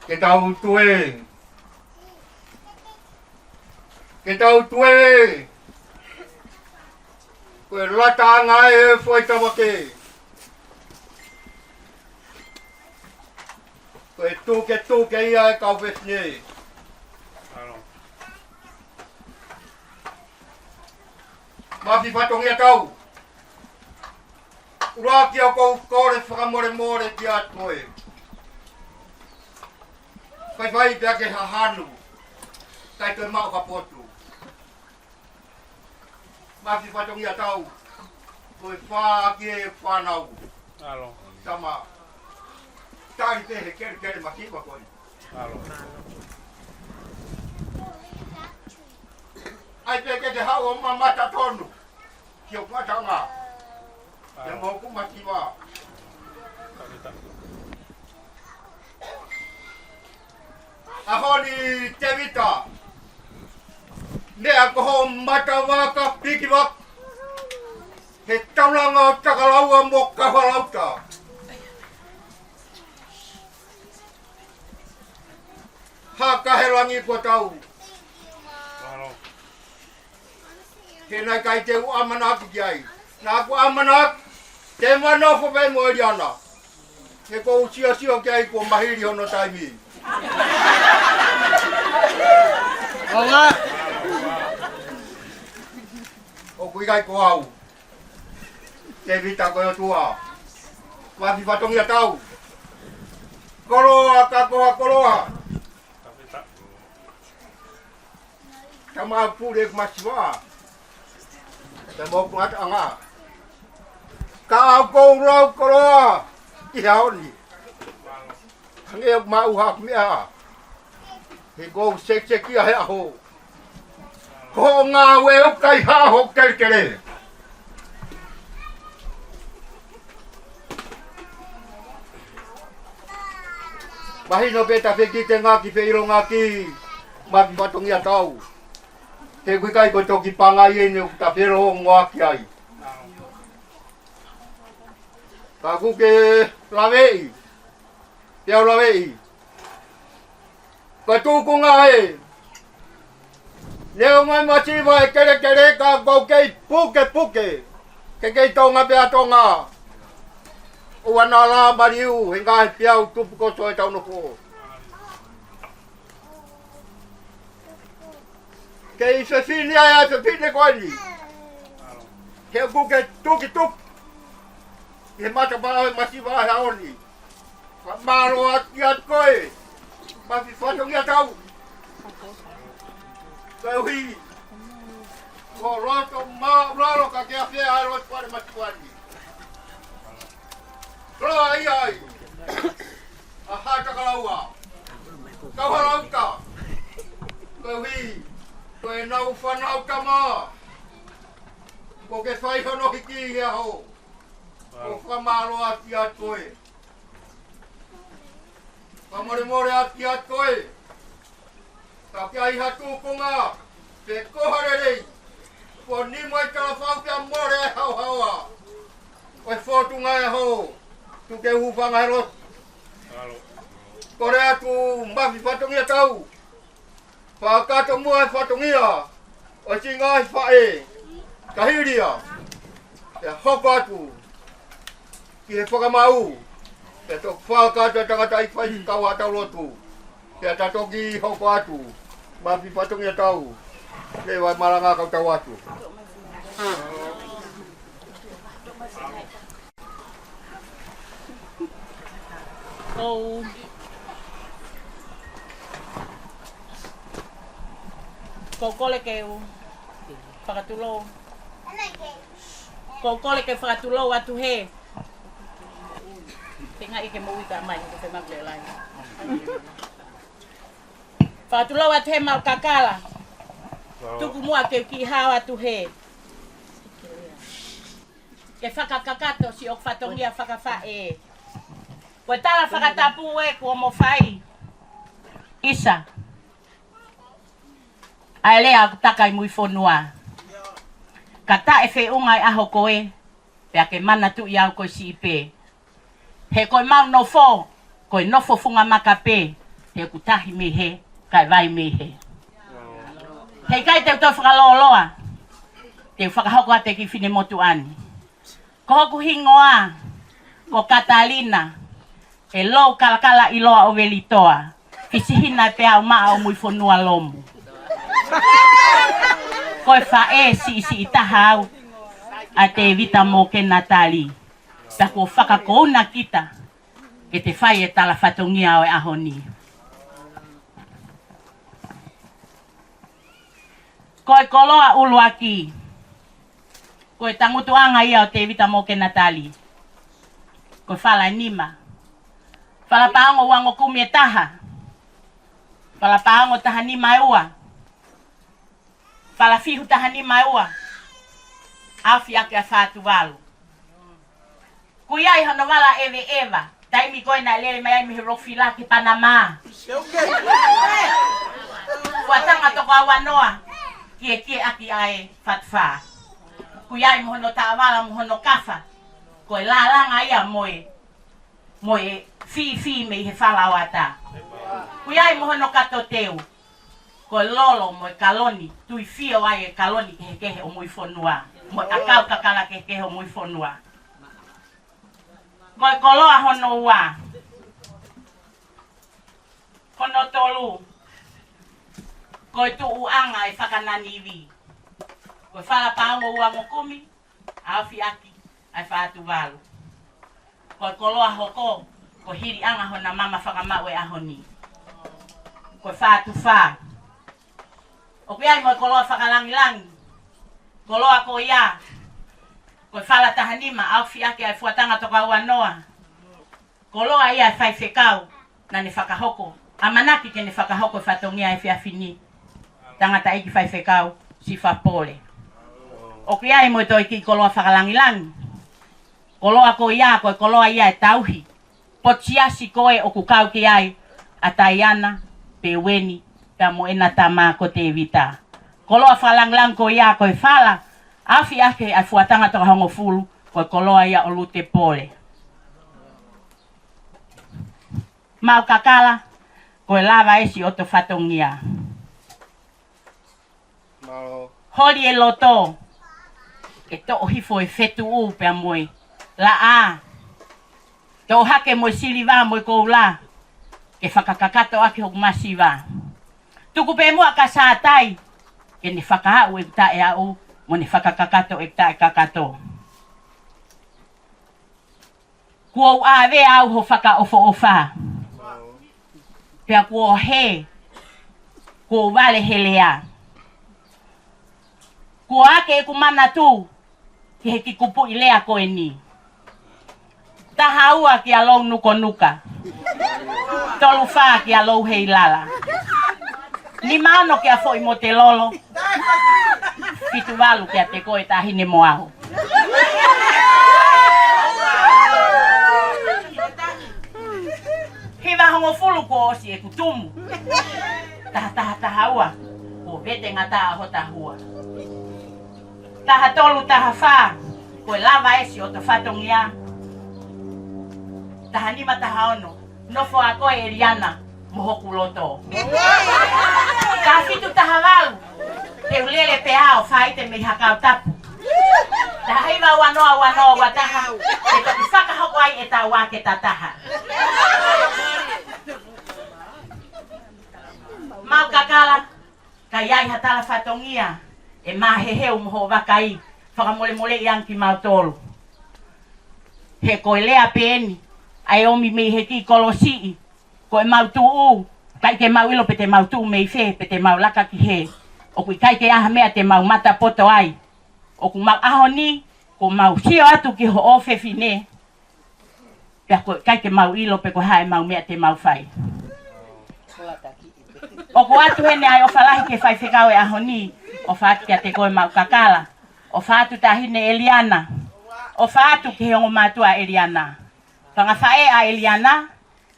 Ke tau tue. Ke tau tue. Ko e lata ʻanga e foʻi tavake. Ko e tuketuke ia e kau fefine. Mafi fatongia tau. ʻUluaki ʻoku ou kole fakamolemole kiate koe. Faifai pea ke hahanu. Kai toe maʻu ha potu. Mafi fatongia tau. Ko e fā ki he fānau. Tama. Tali pē he kelekele masiva ko ē. ʻAi pē ke te haʻu ʻo mamata tonu. Ki hoku ʻatanga. Ke mo hoku masiva. ʻAho ni Tevita. Meʻa ko hoʻo mata vaka piki vaka. He taulanga ʻo Takalaua mo Kahalauta. Haka he langi kuo tau. He naʻe ʻikai te u ʻamanaki ki ai. Naʻa ku ʻamanaki te ma nofo pē mo Eliana. He ʻoku ou siosio ki ai kuo mahili hono taimi. ʻOku ʻikai ko au. Tevita ko e ʻOtua. Mafi fatongia tau. Koloa ka ko ha koloa. Tama pule masiva. Tama ʻoku ʻataʻanga. Ka ʻoku ou lau koloa. ʻI he ʻaho ni. Hangē ʻoku maʻu haku meʻa. He ʻoku ou sekiseki ʻa he ʻaho. Ko hoʻo ngāue ʻoku ʻikai haʻo kelekele. Mahino pē ta fekite ngaki feʻilongaki. Mafi fatongia tau. He ʻoku ʻikai ko e toki pangai eni ʻoku ta felōngoaki ai. Ka ʻoku ke laveʻi. Pea u laveʻi. Ka tuku ngā ē. Neongo e masiva e kelekele ka ʻoku ou kei pukepuke. Ke kei Tonga pea Tonga. ʻOua naʻa lā maliu he ngaahi peau tupu koso e tau nofo. Kei fefine ai ʻa e fefine ko eni. He ʻoku ke tukituki. He matapā ʻo e masiva he ʻaho ni. Fakamālō atu kiate koe. Mafi fatongia tau. Koeʻuhi. Ko loto māʻulalo ka ke afea ai loto pale masiva ni. Kauhalauka. Koeʻuhi ko ʻenau fānau tama, kuo ke fai hono hiki he ʻaho. ʻOku fakamālō atu kiate koe. Fakamolemole atu kiate koe. Ka ʻoku ʻi ai ha tūkunga pe ko ha lelei kuo nima ai, talafau pea mole e haohaoa ʻo e fōtunga he ʻaho, tuku ke u hūfanga he lotu. Kole atu Mafi Fatongia Tau, fakakakato muʻa e fatongia ʻo e siʻi ngaahi faʻē, ka hili ia, pea hoko atu ki he fakamaau, pea toki fakakakato e tangataʻeiki faifekau ʻa hotau lotu, pea ta toki hoko atu. Mafi Fatongia Tau, leva e malanga kau tau atu. Ko u, ko u kole ke u fakatulou. Ko u kole ke fakatulou atu he. Tenga ike mo uika mai, ko te maku le lai. Fakatulou atu he Maʻu Kakala. Tuku muʻa ke u kiʻi hao atu he. Ke fakakakato siʻoku fatongia fakafaʻē. Ko e tala fakatapu ē kuo mo fai. ʻIsa. ʻA e lea ʻoku taka ʻi mui fonua. Ka taʻe feʻunga e ʻaho ko ē, pea ke manatuʻi au ko e siʻi pē. He ko e mau nofo, ko e nofo funga maka pē, he ʻoku tahi mei he, kae vai mei he. He ʻikai te u toe fakalōloa, te u fakahoko atu e kiʻi finemotuʻa ni. Ko hoku hingoa, ko Katalina, ʻe lou kalakala ʻiloa ʻo Velitoa, fisihina e peau maʻa ʻo mui fonua Lomu. Ko e faʻē siʻisiʻi taha au, ʻa Tevita Mokenatali. Ta kuo fakakouna kita, ke te fai e tala fatongia ʻo e ʻaho ni. Ko e koloa ʻuluaki. Ko e tangutuʻanga ia ʻo Tevita Mokenatali. Ko e fala ʻe nima. Fala paongo uangokumi ʻe taha. Fala paongo taha nima ʻe ua. Fala fihu taha nima ʻe ua. ʻAofi ake ʻa Fatuvalu. Kuo ʻi ai hono vala ʻeveʻeva, taimi ko ē naʻe lele mai ai mei he Rofila ki Panama. Fuatanga toko ua noa, kiekie ʻaki ʻa e Fatufā. Kuo ʻi ai mo hono taʻavala mo hono kafa, ko e lālanga ia mo e, mo e fīfī mei he fala ʻo ata. Kuo ʻi ai mo hono kato teu, ko e lolo mo e kaloni, tui fio ai e kaloni kehekehe ʻo mui fonua, mo e ʻakau kakala kehekehe ʻo mui fonua. Ko e koloa hono ua. Hono tolu. Ko e tuʻuʻanga ʻe Fakananivi. Ko e fala paongo uangokumi, ʻaofi ʻaki ʻa e Fatuvalu. Ko e koloa hoko, ko e hiliʻanga hona mama fakamaʻu e ʻaho ni. Ko e Fatufā. ʻOku ʻi ai mo e koloa fakalangilangi. Koloa ko ia, ko e fala taha nima, ʻaofi ake ʻa e Fuatanga toko ua noa. Koloa ia ʻa e faifekau, naʻa ne fakahoko. ʻAmanaki ke ne fakahoko e fatongia ʻo e efiafi ni. Tangataʻeiki faifekau, Sifa Pole. ʻOku ʻi ai mo e toe kiʻi koloa fakalangilangi. Koloa ko ia, ko e koloa ia ʻe tauhi. Potu siasi ko ē ʻoku kau ki ai ʻa Taiana, Peweni, pea mo ʻena tama ko Tevita. Koloa fakalangilangi ko ia ko e fala, ʻaofi ake ʻa e Fuatanga toko hongofulu, ko e koloa ia ʻo Lute Pole. Maʻu Kakala, ko e lava ʻe siʻoto fatongia. Mālō. Holi e loto, ke toʻo hifo e fetuʻu pea mo e laʻā. Toʻo hake mo e siliva mo e koula, ke fakakakato ʻaki hoku masiva. Tuku pē muʻa kia Sātai, ke ne fakaaʻu ʻeku taʻeaʻu, mo ne fakakakato ʻeku taʻekakato. Kuo u ʻave au ho fakaʻofoʻofa. Pea kuo hē, kuo u vale he lea. Kuo ake ʻeku manatu ki he kiʻi kupuʻi lea ko eni. Taha ua kia Lounukonuka. Tolu fā kia Louheilala. Nima ono kia Foʻi Motelolo. Fitu valu kia Tekoe Taʻahine Moaho. Hiva hongofulu kuo ʻosi ʻeku tumu. Taha taha taha ua, kuo vete ngata ʻa hota hua. Taha tolu taha fā, ko e lava ʻesi ʻo e fatongia. Taha nima taha ono, nofo ʻa koe ʻEliana mo hoku loto. Taha fitu taha valu, te u lele pē ʻo faite mei Hakautapu. Taha hiva ua noa ua noa ua taha, te toki fakahoko ai ʻetau ake ta taha. Mau kakala, ka ʻi ai ha tala fatongia ʻe maheheu mo hoʻo vakai, fakamolemoleʻi ange kimautolu. He ko e lea pē eni ʻa e ʻomi mei he kiʻi kolosiʻi, ko e mau tuʻu, ʻikai ke mau ʻilo pe te mau tuʻu mei fē, pe te mau laka ki hē. ʻOku ʻikai ke ʻi ai ha meʻa te mau mata poto ai. ʻOku mau ʻaho ni, ko mau sio atu ki hoʻo fefine, pea ko e ʻikai ke mau ʻilo pe ko e hā ʻemau meʻa te mau fai. ʻOku ʻoatu heni ʻa e ʻofa lahi ki he faifekau ʻo e ʻaho ni, ʻofa atu kiate koe mau kakala, ʻofa atu Taʻahine ʻEliana, ʻofa atu ki he ongo mātuʻa ʻEliana. Fanga faʻē ʻa ʻEliana,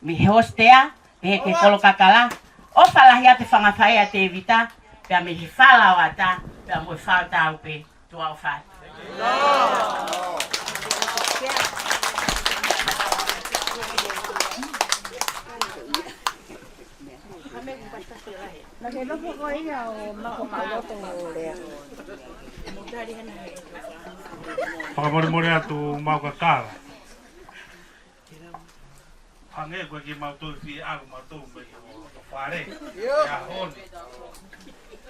mei he Hositea, pehē ki he kolo kakala, ʻofa lahi atu ki he fanga faʻē ʻa Tēvita, pea mei he fala ʻo ʻAta, pea mo e fala tau pē. Tuʻa ʻofa atu. Fakamolemole atu mau kakala. Hangē ko e kiʻi mau toe fie ʻalu mau toe mei he loto fale. ʻIo. ʻI he ʻaho ni.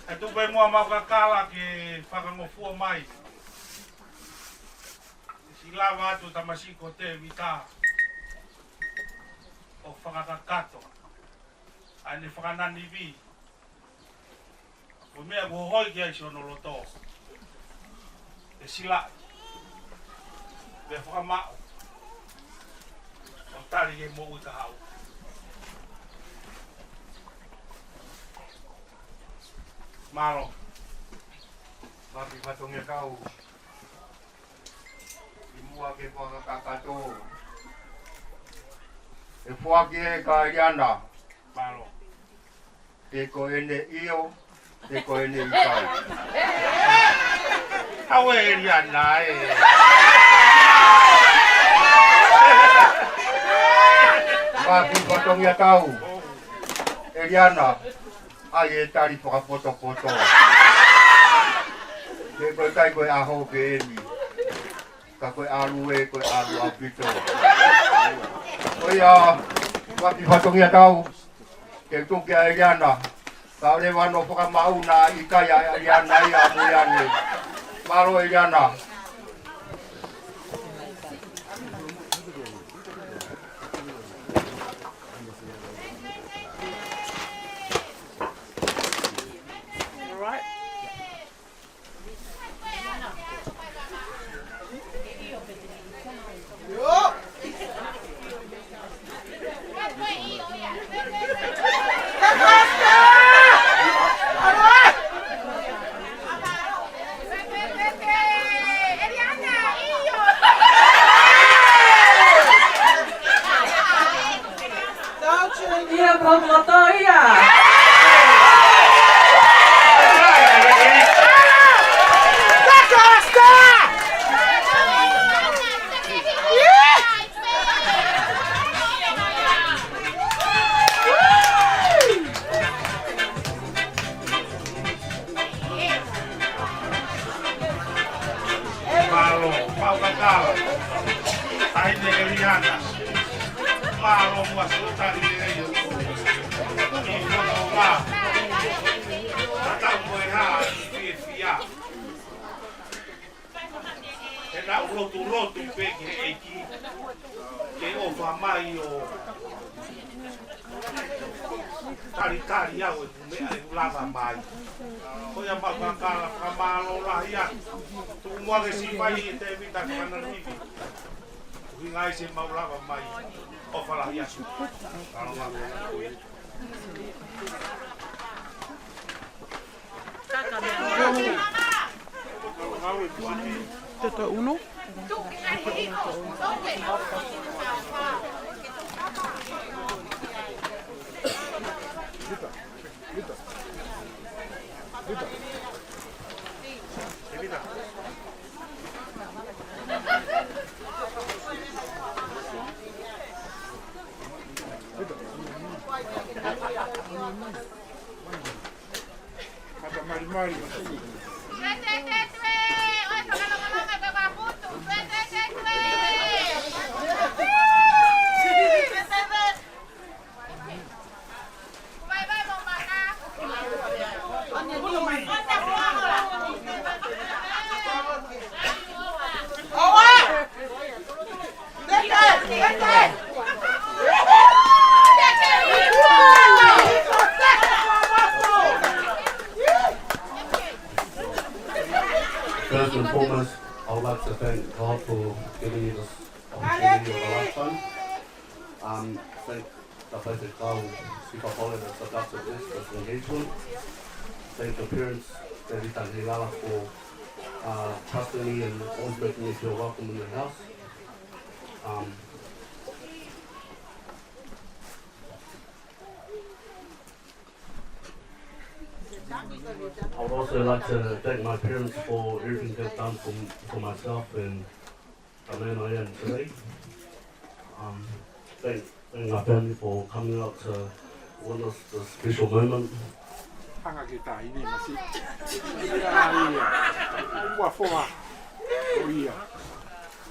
ʻE tuku pē muʻa mau kakala ke fakangofua mai siʻi lava atu tamasiʻi ko Tēvita ʻo fakakakato ʻa ʻene fakananivi. Ko e meʻa kuo hohoi ki ai siʻono loto. ʻE silaʻi. Pea fakamaʻu. ʻO tali ki he moʻui kahaʻu. Mālō. Mafi fatongia kau. ʻI muʻa ke fakakakato. ʻE foaki ē ka ʻEliana. Mālō. Te ko ʻene ʻio, te ko ʻene ʻikai. Aue ʻEliana ē. Mafi fatongia kau. ʻEliana, ʻai e tali fakapotopoto. He ko e kai ko e ʻaho pē eni. Ka ko e ʻalu ē, ko e ʻalu ʻaupito. Ko ia, mafi fatongia kau, ke tuku kia ʻEliana, ka leva ʻo fakamaʻu naʻa ʻikai ʻa ʻEliana ia mo ia ni. Mālō ʻEliana. All right. ʻIo, ko hoku loto ia. Mālō, mau kakala. Taʻahine ʻEliana. Mālō muʻa siʻo tali lelei ʻo e fononga. Tatau mo e hā ʻi he fiefia. He naʻa ku lotulotu pē ki he ʻEiki ke ʻofa mai ʻo talitali au ʻeku meʻa ʻeku lava mai. Ko ia mau kakala fakamālō lahi atu. Tuku muʻa ke siʻi mai ʻe Tēvita ke hana livi. Ngaahi se mau lava mai ʻo falahi atu. Kalo ngā. Toto uno. First and foremost, I would like to thank God for giving me this opportunity of a lifetime. Um, thank Tafaifekau Sipapole that took up this, this engagement. Thank the parents, Tevita and Heilala, for, uh, trusting me and always making me feel welcome in their house. Um, I would also like to thank my parents for everything they've done for, for myself and the man I am today. Um, thank, thank my family for coming out to witness this special moment. Hanga ke tai ne masi. Ia, ia. Ua foha. ʻO ia.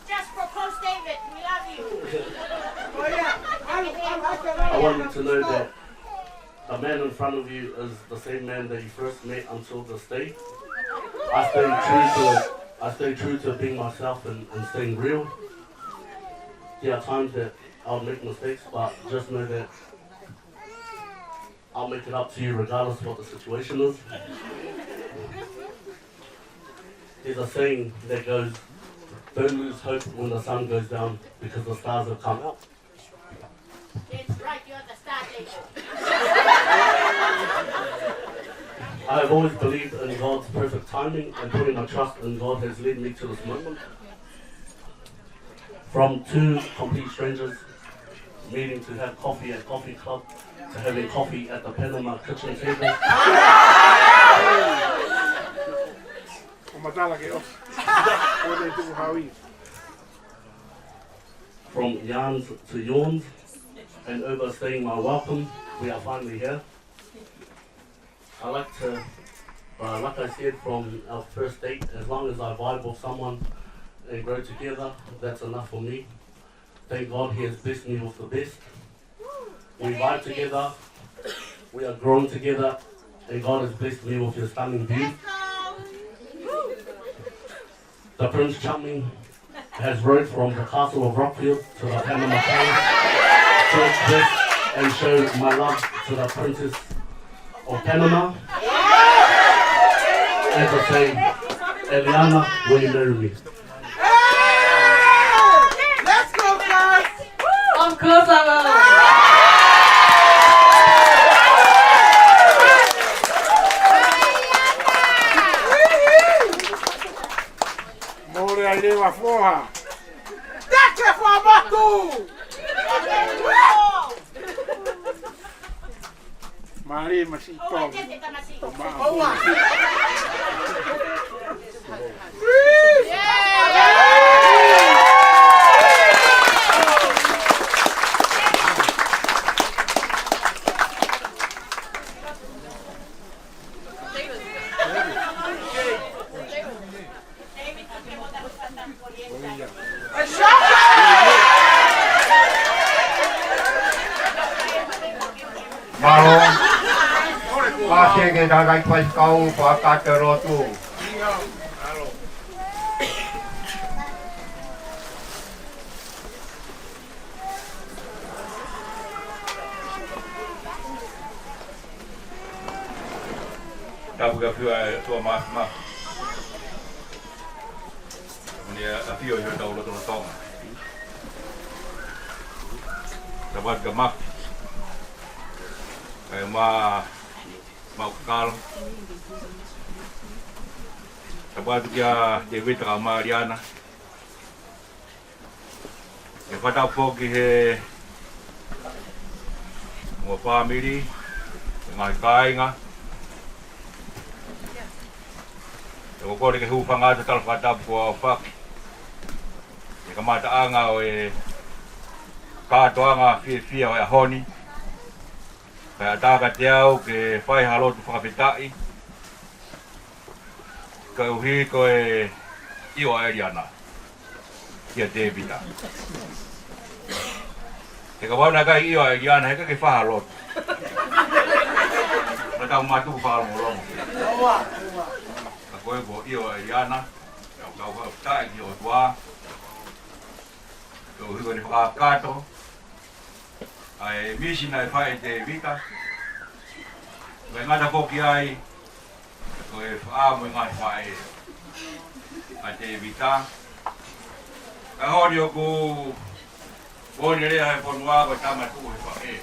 Just propose, David. We love you. I want you to know that the man in front of you is the same man that you first met until this day. I stay true to, I stay true to being myself and, and staying real. There are times that I'll make mistakes, but just know that I'll make it up to you regardless of what the situation is. There's a saying that goes, "Don't lose hope when the sun goes down, because the stars have come out." That's right, you're the star, David. I have always believed in God's perfect timing, and putting my trust in God has led me to this moment. From two complete strangers meeting to have coffee at coffee club, to having coffee at the Panama kitchen table. ʻO matala ke ʻosi. Ko e tuku hawi. From yarns to yawns, and overstaying my welcome, we are finally here. I like to, uh, like I said from our first date, as long as I vibe with someone and grow together, that's enough for me. Thank God he has blessed me with the best. We vibe together, we are growing together, and God has blessed me with your stunning beauty. The Prince Charming has rode from the Castle of Rockfield to the Panama Palace to express and show my love to the Princess of Panama. As I say, Eliana, will you marry me? Hey! Let's go, guys! Of course I will. Mole ai leva foha. Take it for Matu! Mali masi tau. Tau ma. Mālō. Pāsese ke takai pasikau, pākate lotu. Tapu ka fiu ai tua ma ma. Mani a fiu ʻi hotau lotolotonga. Tapu atu kia Mafi, kae ʻumaʻā Maukakala. Tapu atu kia Tēvita kae ʻumaʻā Liana. ʻE fakatapu foki he mo e fāmili, he ngaahi kāinga. ʻE kole ke hūfanga atu e tala fakatapu kuo aofaki he kamataʻanga ʻo e kātoanga fiefia ʻo e ʻaho ni. Kae ʻatā kiate au ke fai ha lotu fakafetaʻi koeʻuhi ko e ʻio ʻa ʻEliana kia Tēvita. He kapau naʻe ʻikai ʻio ʻa ʻEliana, he ʻikai ke fai ha lotu. Naʻa tau mātuku fakalongolongo. Ka ko e kuo ʻio ʻa ʻEliana, ʻoku tau fakafetaʻi ki he ʻOtua koeʻuhi ko ʻene fakakakato ʻa e misi naʻe fai ʻe Tēvita. Kae ngata foki ai, ko e faʻa mo e ngaahi faʻē ʻa Tēvita. Ka ʻaho ni ʻoku moʻoni e lea he fonua ko e tama tuʻu he faʻē.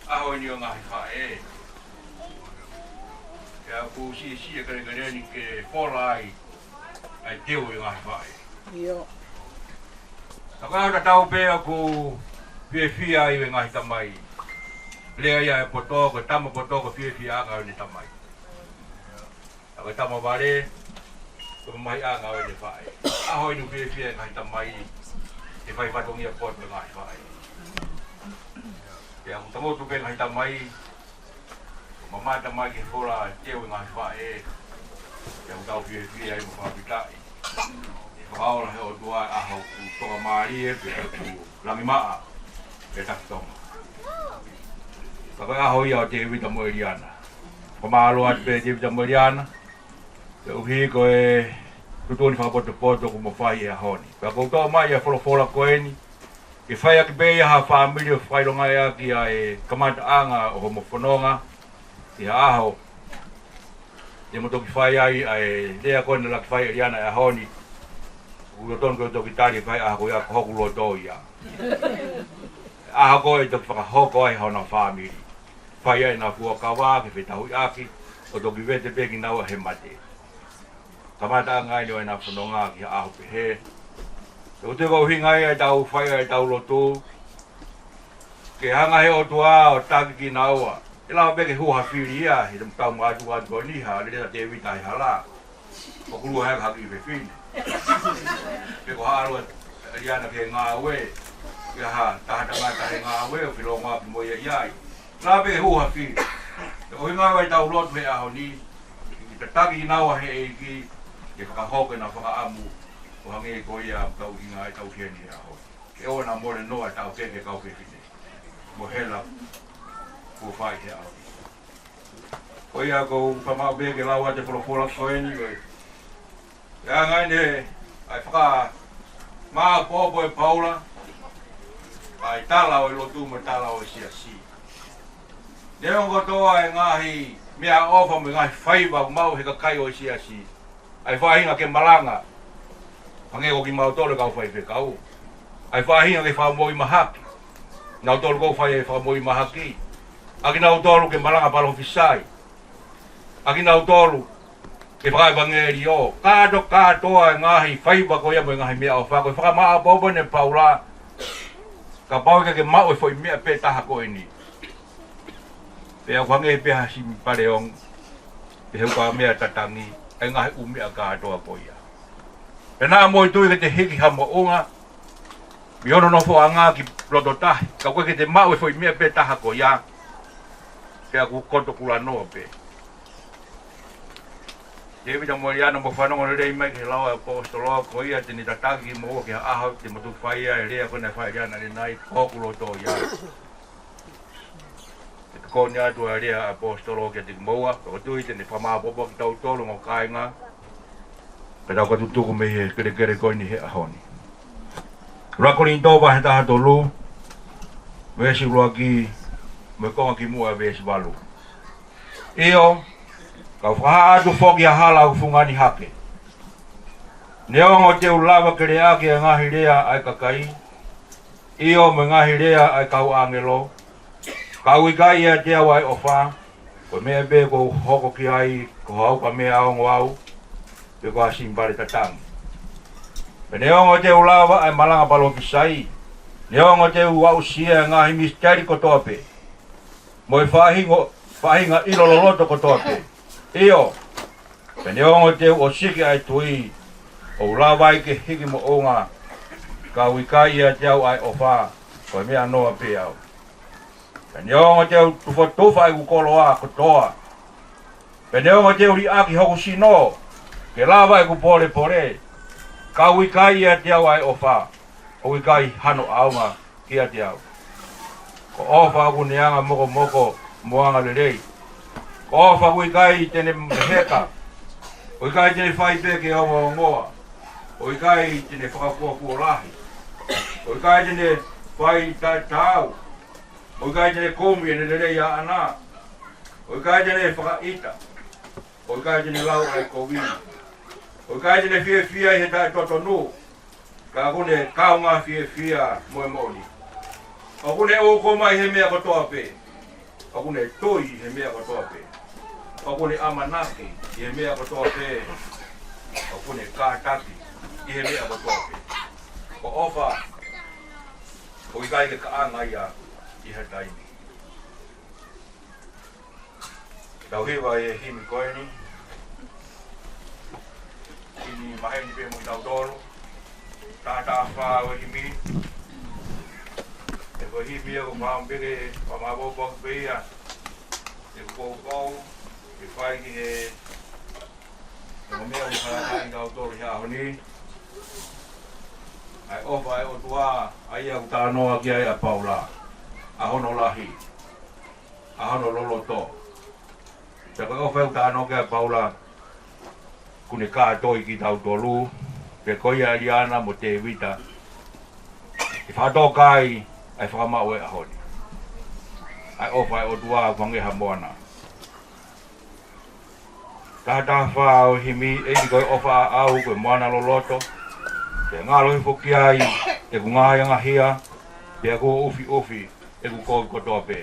ʻAho ni ʻo e ngaahi faʻē. Pea ʻoku siʻisiʻi e kelekele ni ke fola ai ʻa e teu ʻo e ngaahi faʻē. ʻIo. Ka ko e ʻaho tatau pē ʻoku fiefia ai ʻa e ngaahi tamai. Lea ia ʻa e poto, ko e tama poto ko e fiefiaʻanga ʻo ʻene tamai. Ka ko e tama vale, ko e mamahiʻanga ʻo ʻene faʻē. ʻAho ni ʻoku fiefia e ngaahi tamai he fai fatongia poto e ngaahi faʻē. Pea ʻoku tangutu pē e ngaahi tamai, ʻo mamata mai ki he fola teu e ngaahi faʻē. Pea ʻoku tau fiefia ai mo fakafetaʻi. ʻE fakaola he ʻOtua e ʻaho ʻoku tokamālie pea ʻoku langimaʻa pea taki tonga. Ka ko e ʻaho ia ʻo Tēvita mo ʻEliana. Fakamālō atu pē Tēvita mo ʻEliana koeʻuhi ko e tuʻutuʻuni fakapotopoto kuo mo fai he ʻaho ni. Pea ʻoku ou toʻo mai ʻa e folofola ko eni ke fai ʻaki pē ia ha fāmili ʻo fakaʻilongaʻi ʻaki ʻa e kamataʻanga ʻo hoʻomo fononga ʻi ha ʻaho te mo toki fai ai ʻa e lea ko eni naʻe laki fai ʻe ʻEliana he ʻaho ni. ʻOku totonu ke u toki tali e fai ʻaho ko ia ko hoku loto ia. ʻAho ko ē ʻe toki fakahoko ai hona fāmili. Fai ai ʻena fuakava ke fetauhiʻaki, ʻo toki vete pē kinaua he mate. Kamataʻanga eni ʻo ʻena fononga ki ha ʻaho pehē. ʻOku ou tui ko e ʻuhinga ia ʻetau fai ʻa ʻetau lotu, ke hanga he ʻOtua ʻo taki kinaua. ʻE lava pē ke hū ha fili ia, he tau mātuku atu ko eni ha lele ʻa Tēvita he hala. ʻOku lua he ʻa e kiʻi fefine. Pe ko ha ʻalu ʻa ʻEliana ki he ngāue, pe ha taha tangata he ngāue, ʻo felōngoaki mo ia ʻi ai. Lava pē ke hū ha fili. Ko e ʻuhinga ia ʻetau lotu he ʻaho ni, ke tataki kinaua he ʻEiki ke fakahoko ʻena fakaʻamu, ʻo hangē ko ia ʻoku tau ʻuhinga ai ʻetau ʻi heni he ʻaho ni. Ke ʻoua naʻa mole noa ʻetau keke kau fefine mo e hela kuo fai he ʻaho ni. Ko ia ʻoku ou fakamāʻopoʻopo pē ke lau atu e folofola ko eni ko e, ʻe anga eni ʻa e fakamāʻopoʻopo ʻe Paula ʻa e tala ʻo e lotu mo e tala ʻo e siasi. Neongo kotoa e ngaahi meʻaʻofa mo e ngaahi faiva ʻoku maʻu he kakai ʻo e siasi, ʻa e faʻahinga ke malanga, hangē ko kimautolu e kau faifekau. ʻA e faʻahinga ke fakamoʻui mahaki, nautolu ʻoku fai e fakamoʻui mahaki. ʻA kinautolu ke malanga palōfisai. ʻA kinautolu ke fakaʻevangeliō. Kāto, kātoa e ngaahi faiva ko ia mo e ngaahi meʻaʻofa ko e fakamāʻopoʻopo eni ʻe Paula. Kapau ʻe ʻikai ke maʻu e foʻi meʻa pē taha ko eni, pea ʻoku hangē pē ha simi paleongi, pe he ukamea tatangi, ʻa e ngaahi ʻū meʻa kātoa ko ia. Pea naʻa mo e tui ke te hiki ha moʻunga mei hono nofoʻanga ki loto tahi, ka ʻoku ʻikai ke te maʻu e foʻi meʻa pē taha ko ia, pea ʻoku koto kulanoa pē. Tēvita mo ʻEliana, mou fanongo lelei mai ki he lau ʻa e ʻaposetolo, ko ia te ne tataki kimoua ki ha ʻaho te mou toki fai ai e lea ko ē naʻe fai ʻe ʻEliana ʻanenai, ko hoku loto ia. Ke tokoni atu ʻa e lea ʻa e ʻaposetolo kiate kimoua, pea ʻoku ou tui te ne fakamāʻopoʻopo kitautolu ongo kāinga, pea tau ka tutuku mei he kelekele ko eni he ʻaho ni. ʻUluaki Kolinitō vahe taha tolu, veesi ʻuluaki, mo e konga kimuʻa veesi valu. ʻIo, kau fakahā atu foki ha hala ʻoku fungani hake. Neongo te u lava ke leaʻaki ʻa e ngaahi lea ʻa e kakai, ʻIo, mo e ngaahi lea ʻa e kau ʻāngelo, ka ʻoku ʻikai ʻiate au ʻa e ʻofa, ko e meʻa pē ʻoku ou hoko ki ai ko ha ukamea ongo au, pe ko ha sīpale tatangi. Pea neongo te u lava ʻa e malanga palōfisai, neongo te u aʻusia ʻa e ngaahi misiteli kotoa pē, mo e faʻahinga, faʻahinga ʻilo loloto kotoa pē. ʻIo, pea neongo te u ʻosiki ʻa e tui, ʻo u lava ai ke hiki moʻunga, ka ʻoku ʻikai ʻiate au ʻa e ʻofa, ko e meʻa noa pē au. Pea neongo te u tufotufa ʻeku koloa kotoa, pea neongo te u liʻaki hoku sino ke lava ʻeku polepole, ka ʻoku ʻikai ʻiate au ʻa e ʻofa, ʻoku ʻikai hano ʻaonga kiate au. Ko e ʻofa ʻoku ne anga mokomoko mo anga lelei. Ko e ʻofa ʻoku ʻikai te ne meheka, ʻoku ʻikai te ne fai pē ke ongoongoa, ʻoku ʻikai te ne fakafuofua lahi, ʻoku ʻikai te ne fai taʻetaau, ʻoku ʻikai te ne kumi ʻene lelei ʻaʻana, ʻoku ʻikai te ne fakaʻita, ʻoku ʻikai te ne lau ʻa e kovi, ʻoku ʻikai te ne fiefia ʻi he taʻetotonu, ka ʻoku ne kaungā fiefia mo e moʻoni. ʻOku ne ʻūkuma ʻi he meʻa kotoa pē, ʻoku ne tui ʻi he meʻa kotoa pē, ʻoku ne ʻamanaki ʻi he meʻa kotoa pē, ʻoku ne kātaki ʻi he meʻa kotoa pē. Ko e ʻofa ʻoku ʻikai ke kaʻanga ia ʻi ha taimi. Tau hiva e himi ko eni. Himi maheni pē mo kitautolu. Taha taha fā ʻo e himi. He ko e himi ia ʻoku maʻu pē ke fakamāʻopoʻopo pē ia. He ko e ʻoku, ʻoku fai ki he, he meʻa ʻoku tala ai kitautolu he ʻaho ni. ʻA e ʻofa ʻa e ʻOtua, ʻa ia ʻoku talanoa ki ai ʻa Paula. ʻA hono lahi, ʻa hono loloto. Pea ko e ʻofa ʻoku talanoa ki ai ʻa Paula, ʻoku ne kātoi kitautolu, pe ko ia ʻa ʻIliana mo Tēvita, ke fakatoka ai ʻa e fakamaʻu ʻo e ʻaho ni. ʻA e ʻofa ʻa e ʻOtua ʻoku hangē ha moana. Taha taha fā ʻo e himi. ʻEiki, ko e ʻofa ʻaʻau ko e moana loloto, pea ngalo hifo ki ai ʻeku ngaahi angahia, pea kuo ʻufiʻufi ʻeku kovi kotoa pē.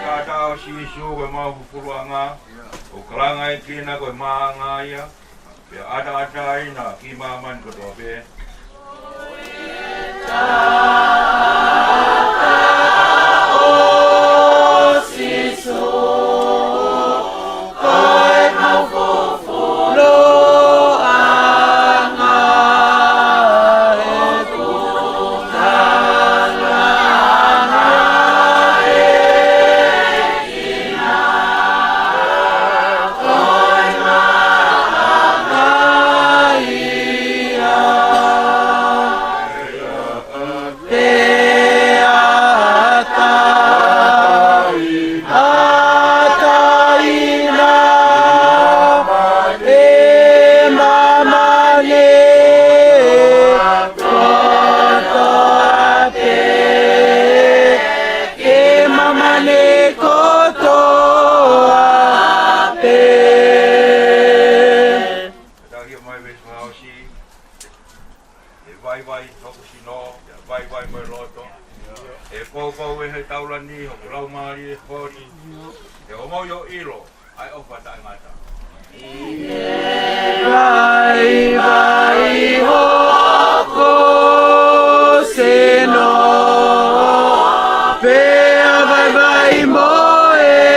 Kātaki ʻa Sīsū ko e maʻu fufuluʻanga, ʻo kalanga ʻi kina ko e maʻanga ia, pea ʻataʻataina ki māmani kotoa pē. Ke māmani kotoa pē. Tau hia mai veesi fakaʻosi. ʻE vaivai hoku sino, ʻe vaivai mo e loto. ʻE poupou ʻe he taulani hoku laumālie holi. ʻE ʻomai ʻo ʻilo ʻa e ʻofa taʻengata. Vaivai hoku sino, pea vaivai mo e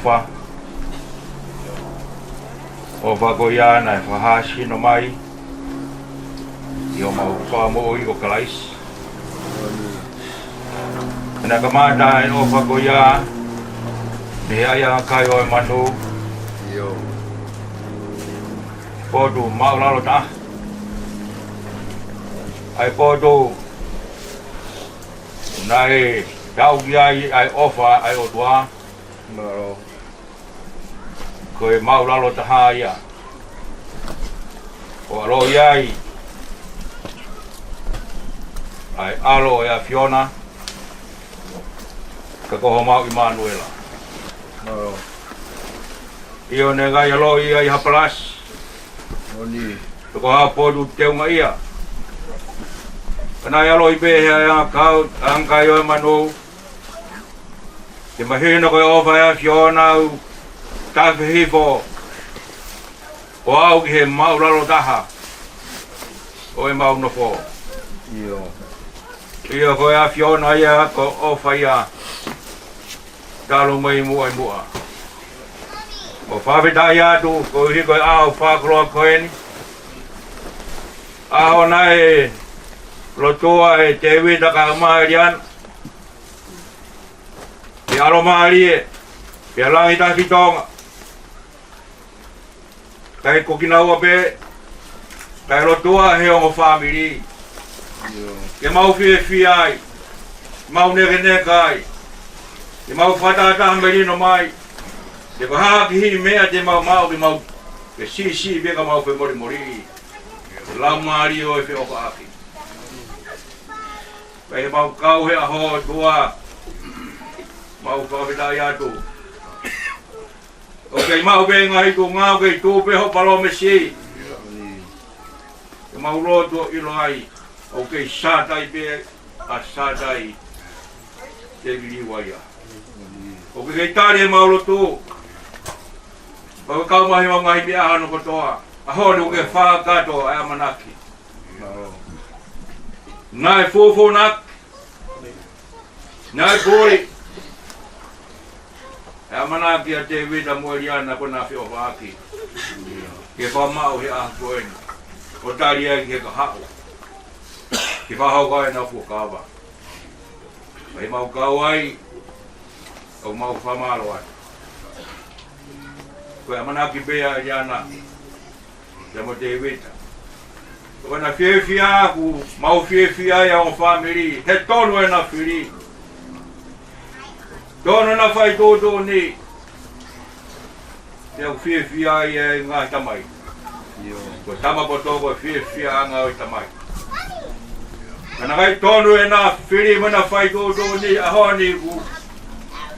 ʻOfa. ʻOfa ko ia naʻe fakahā sino mai ʻi homau Fakamoʻui ko Kalaisi. Naʻe kamata ʻa e ʻofa ko ia mei he ʻaiʻanga kai ʻo e manu. Potu māʻulalo taha. ʻA e potu naʻe tauhi ai ʻa e ʻofa ʻa e ʻOtua. Ko e māʻulalo taha ia. ʻO ʻaloʻi ai ʻa e ʻAlo ʻo e ʻAfiona, ka ko homau ʻImanuela. ʻIo, naʻe ʻikai ʻaloʻi ia ʻi ha palasi. Pe ko ha potu teunga ia. Ka naʻe ʻaloʻi pē he ʻaiʻanga kai, ʻaiʻanga kai ʻo e manu. Ke mahino ko e ʻofa ʻa e ʻAfiona ʻoku tafe hifo ʻo aʻu ki he māʻulalo taha ʻo ʻemau nofo. ʻIo. ʻIo, ko e ʻAfiona ia, ko e ʻofa ia talu mei muʻa ʻi muʻa. ʻOku fakafetaʻi atu koeʻuhi ko e ʻaho fakakoloa ko eni. ʻAho naʻe lotua ʻe Tēvita kae ʻumaʻā ʻa ʻEliana, ʻi he ʻalomālie, ʻi he langi tahi Tonga. Kae ko kinaua pē, kae lotua he ongo fāmili. Ke mau fiefia ai, mau nekeneka ai, ke mau fakatahataha melino mai. Ke ko e hā ha kiʻi meʻa te mau maʻu ke mau, ke siʻisiʻi pē ka mau femolemole. Laumālie ʻo e feʻofaʻaki. Pea ʻi heʻemau kau he ʻaho, ʻOtua, mau fakafetaʻi atu. ʻOku kei maʻu pē ngaahi tuʻunga, ʻoku kei tuʻu pē hoʻo palōmesi. Ke mau lotu ʻo ʻilo ai, ʻoku kei sātai pē ʻa Sātai, te liliu ai ia. ʻOku kei tali ʻemau lotu. ʻOku kau mai ʻemau ngaahi meʻa hono kotoa. ʻAho ni ʻoku ke fakakakato ʻa e ʻamanaki. Naʻe fufuuʻaki, naʻe puli ʻa e ʻamanaki ʻa Tēvita mo ʻEliana ko ʻena feʻofaʻaki. Ke fakamaʻu he ʻaho ko eni, ʻo tali ai ki he kahaʻu, ke fakahoko ai ʻena fuakava. Pea ʻi heʻemau kau ai, ʻoku mau fakamālō atu. Ko e ʻamanaki pē ʻa ʻEliana pea mo Tēvita. Ko ʻena fiefia ʻoku mau fiefia ai ʻa e ongo fāmili, he tonu ʻena fili. Tonu ʻena fai tuʻutuʻuni. Pea ʻoku fiefia ai ʻa e ngaahi tamai. Ko e tama poto ko e fiefiaʻanga ʻo e tamai. Ka naʻe ʻikai tonu ʻena fili mo ʻena fai tuʻutuʻuni, ʻaho ni ʻoku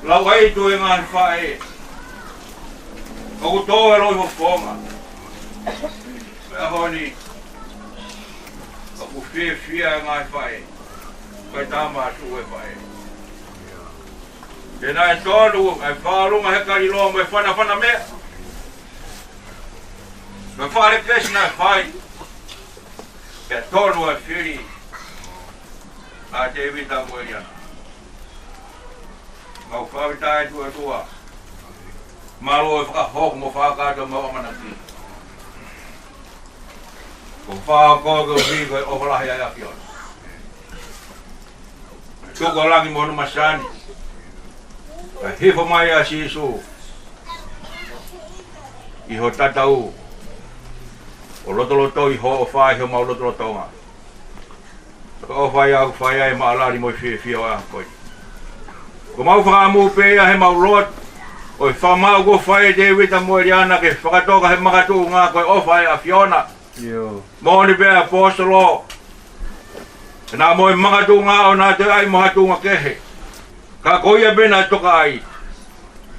lauʻaitu e ngaahi faʻē. ʻOku tō e loʻifofonga. ʻAho ni ʻoku fiefia e ngaahi faʻē. Ko e tama atu e faʻē. Pea naʻe tonu ʻa e fakaʻolunga he kaliloa mo e fanafana meʻa, mo e fakalekesi naʻe fai. Pea tonu e fili ʻa Tēvita mo ʻEliana. Mau fakafetaʻi atu, ʻOtua. Mālō e fakahoko mo fakakakato ʻemau ʻamanaki. Ko e fakahoko koeʻuhi ko e ʻofa lahi ʻa e ʻAfiona. Tuku ʻa langi mo hono masani. Kae hifo mai ʻa Sīsū ʻi ho tatau, ʻo lotolotoi hoʻo ʻofa ʻi homau lotolotonga. Ko e ʻofa ia ʻoku fai ai e maʻalali mo e fiefia ʻo e ʻaho ko eni. ʻOku mau fakaʻamu pē ia heʻemau lotu, ʻo e fakamaʻu kuo fai ʻe Tēvita mo ʻEliana ke fakatoka he makatuʻunga ko e ʻofa ʻa e ʻAfiona. ʻIo. Moʻoni pē ʻa e ʻaposetolo, naʻa mo e makatuʻunga ʻo naʻa toe ʻai mo ha tuʻunga kehe. Ka ko ia pē naʻe toka ai,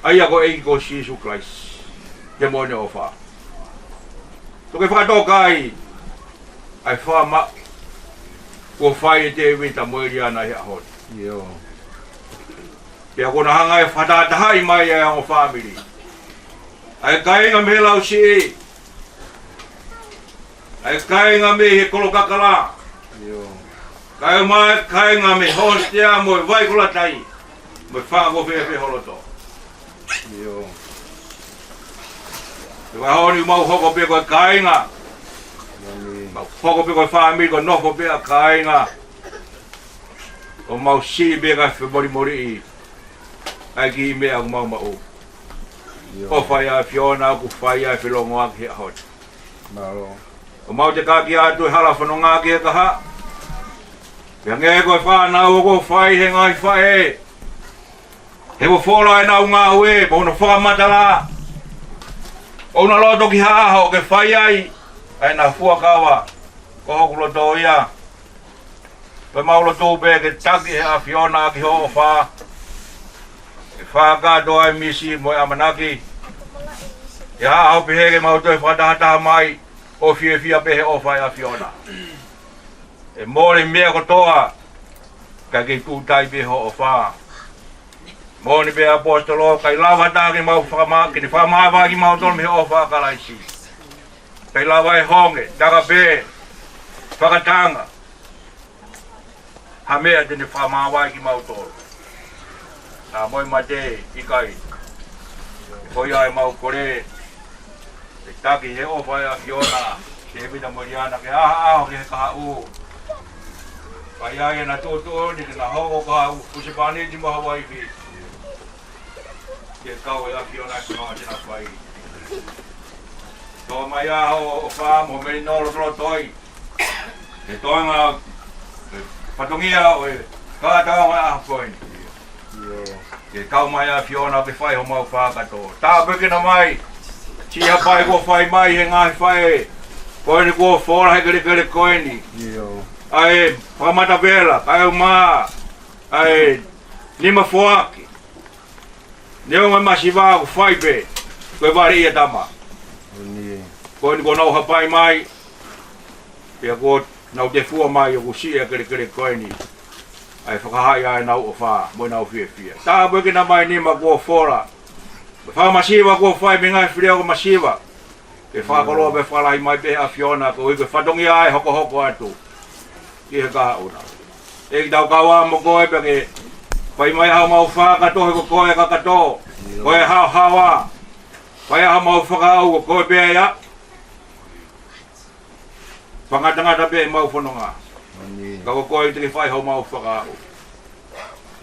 ʻa ia ko e ʻEiki ko Sīsū Kalaisi, ke moʻoni e ʻofa. Toki fakatoka ai ʻa e fakamaʻu kuo fai ʻe Tēvita mo ʻEliana he ʻaho ni. ʻIo. Pea kuo na hanga ʻo fakatahatahaʻi mai ʻa e ongo fāmili. ʻA e kāinga mei he Lausiʻi, ʻa e kāinga mei he Kolokakala. ʻIo. Kae ʻumaʻā e kāinga mei Hōsea mo e Vaikolatai, mo e fanga kuo fēfē ho loto. ʻIo. He ʻaho ni mau hoko pē ko e kāinga. Mau hoko pē ko e fāmili, ko e nofo pē ʻa e kāinga. ʻO mau siʻi pē ka femolimoliʻi ʻa e kiʻi meʻa ʻoku mau maʻu. ʻIo. ʻOfa ʻa e ʻAfiona ʻoku fai ai e felōngoaki he ʻaho ni. Mālō. ʻOku mau tekaki atu e hala fononga ki he kahaʻu. Pea hangē ko e fānau ʻoku fai he ngaahi faʻē. He ʻoku fola ʻenau ngāue, mo hono fakamatala. ʻOua naʻa loto ki ha ʻaho ke fai ai ʻa ʻena fuakava. Ko hoku loto ia. Pea mau lotu pē ke taki ʻe he ʻAfiona ʻaki hoʻo ʻofa. ʻE fakakātoa e misi mo e ʻamanaki. ʻI ha ʻaho pehē ke mau toe fakatahataha mai ʻo fiefia pē he ʻofa ʻa e ʻAfiona. ʻE mole meʻa kotoa, ka ke tuʻu tai pē hoʻo ʻofa. Moʻoni pē ʻaposetolo, ʻikai lava ha taha ke mau fakama-, ke ne fakamāvae kimautolu mei he ʻofa ʻa Kalaisi. ʻIkai lava e honge, taka pē, fakatanga. Ha meʻa te ne fakamāvae kimautolu. Naʻa mo e mate, ʻikai. Ko ia ʻemau kole, ʻe taki he ʻofa ʻa e ʻAfiona, ke pita mo ia na ke ʻaʻahi ki he kahaʻu. Pea ʻi ai ʻena tuʻutuʻuni ke na hoko ko ha husepāniti mo ha uaifi. Ke kau e ʻAfiona ke noa te na fai. Tō mai ʻa hoʻo ʻofa mo e meʻa ʻoku lotoloto ai. He toenga, he fatongia ʻo e kātoanga ʻa ko eni. ʻIo. Ke kau mai ʻa e ʻAfiona ke fai homau fakakātoa. Tāpuekina mai. Siʻi hapai kuo fai mai he ngaahi faʻē. Ko eni kuo fola he kelekele ko eni. ʻIo. ʻA e fakamatavela, kae ʻumaʻā ʻa e nima foaki. Neongo e masiva ʻoku fai pē, ko e vale ia tama. ʻIo. Ko eni kuo nau hapai mai, pea kuo nau tefua mai ʻoku siʻi ʻa e kelekele ko eni. ʻA e fakahā ʻa ʻenau ʻofa, mo ʻenau fiefia. Tāpuekina mai nima kuo fola. Fakamasiva kuo fai mei he ngaahi fili ʻoku masiva. Ke fakakoloa pea fakalahi mai pē ʻAfiona koeʻuhi ko e fatongia ʻa e hokohoko atu ki he kahaʻu na. ʻEiki tau kau ā mo koe pea ke fai mai ʻa homau fakakātoa he ko koe kakato. Ko e haohaoa. Fai ʻa homau fakakaukau ko koe pē ia. Fakangatangata pē ʻemau fononga. Ka ko koe te ke fai homau fakakaukau.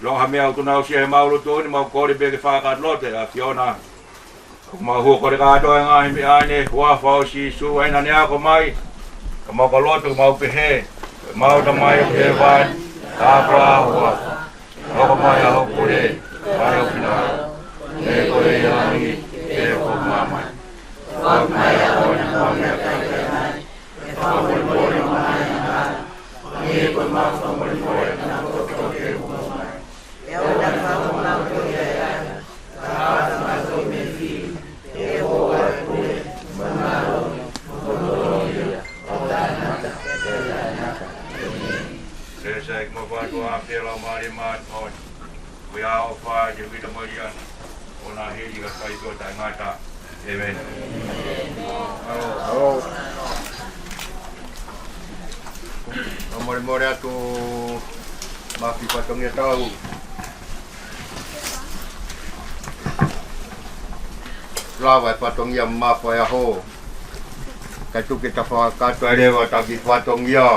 Longo ha meʻa ʻoku tuna ʻosi ʻemau loto ni mau kole pē ke fakakātoa ʻe ʻAfiona. ʻOku mau hoko ʻo kole kātoa e ngaahi meʻa ni, huafa ʻo Sīsū, ʻa ia naʻa ne ako mai. Ka mau ka lotu mau pehē, ʻemau Tamai ʻoku ʻi hēvani, tāpuhā ho huafa. Hoko mai ʻa hoʻo pule, fai hoʻo finangalo. Hangē ko ia ʻi langi, hangē foki ʻi māmani. Foaki mai ʻa e ʻaho ni haʻamau meʻakai ʻi he ʻaho ni. ʻE fakamolemole mai ʻa e ngaahi, hangē ko ʻemau fakamolemole ʻa kinautolu ʻoku tō mai. ʻE ʻoua naʻa fakamolemole mai ʻa e ngaahi, ka ke ʻoua naʻa fakamolemole mai ʻa e ngaahi. Sai, ʻEiki, mau fakaʻatā pē lau mālie māʻoniʻoni. Ko ia ʻofa ʻa e ʻEiki mo ia. ʻO na hili ka fai ko taʻengata. ʻĒmeni. Fakamolemole atu Mafi, fatongia tau lava e fatongia mamafa e ʻaho. Kae tuku ke ta fakakātoa leva ʻetau kiʻi fatongia.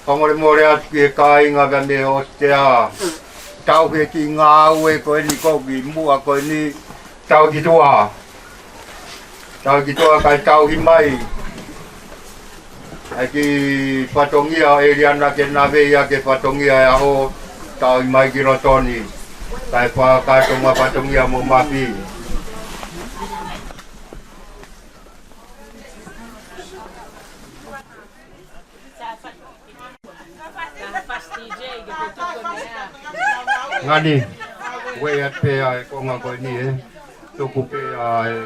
Fakamolemole atu ki he kāinga ka mei ʻOsea. Tauhi e kiʻi ngāue ko eni ko ē ki muʻa ko eni. Tau ki tuʻa. Tau ki tuʻa kae tauhi mai ʻa e kiʻi fatongia ʻo ʻEliana ke na vei ʻa e fatongia e ʻaho. Tauhi mai ki loto ni. Kae fakakātoa mai fatongia mo Mafi. Ngani, ueʻi atu pē ʻa e konga ko eni ē. Tuku pē ʻa e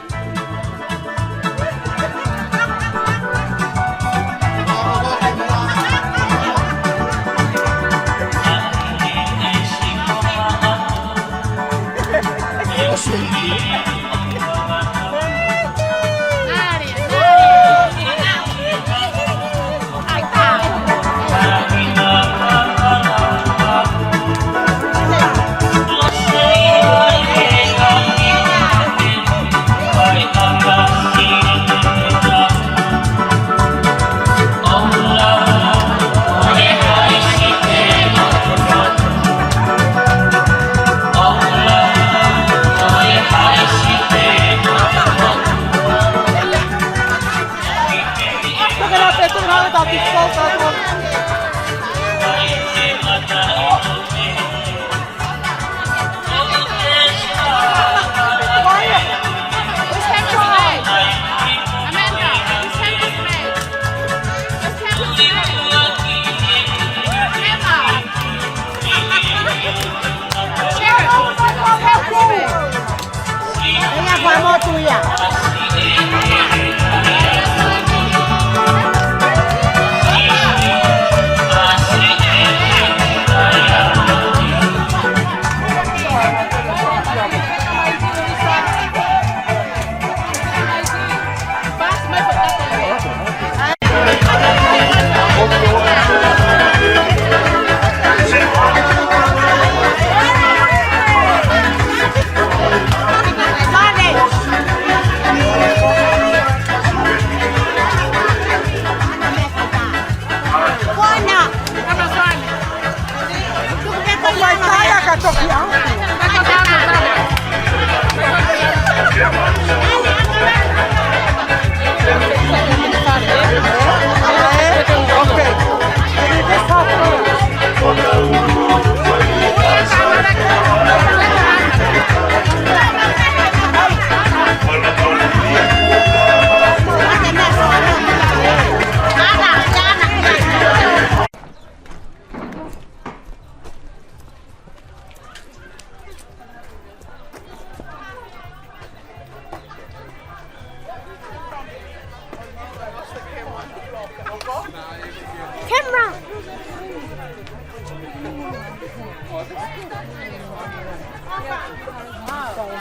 Camera.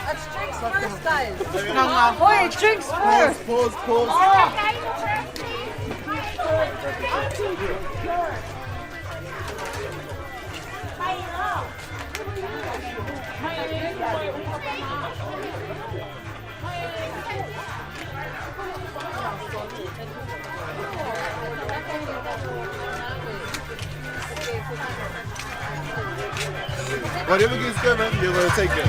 That's drinks first, guys. Oi, drinks first. Pause, pause, pause. Whatever gets given, you're gonna take it.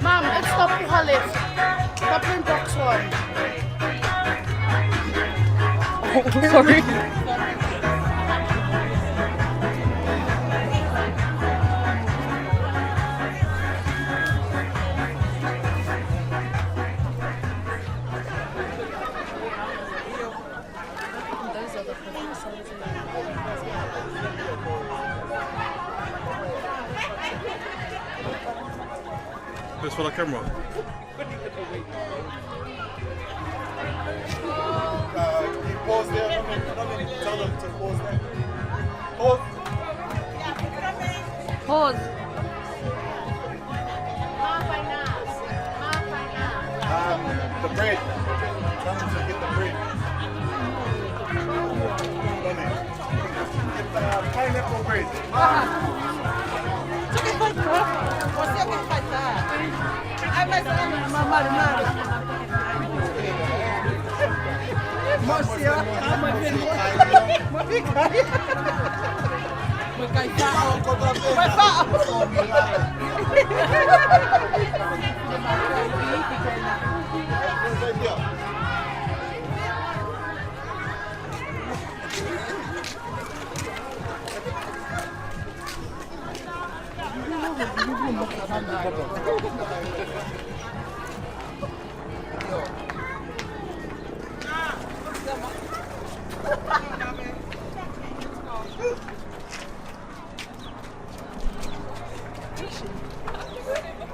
Mom, it's the puha left. The plain box one. Sorry. Where's for the camera? Uh, can you pause there? Let me, let me tell them to pause there. Pause. Pause. Um, the bread. Tell them to get the bread. Let me get the pineapple bread. Ai, mas, ai, ma-, mali, mali. Mo sio, ah, mo fili. Mo fika. Mo kai faʻo. Mo faʻo.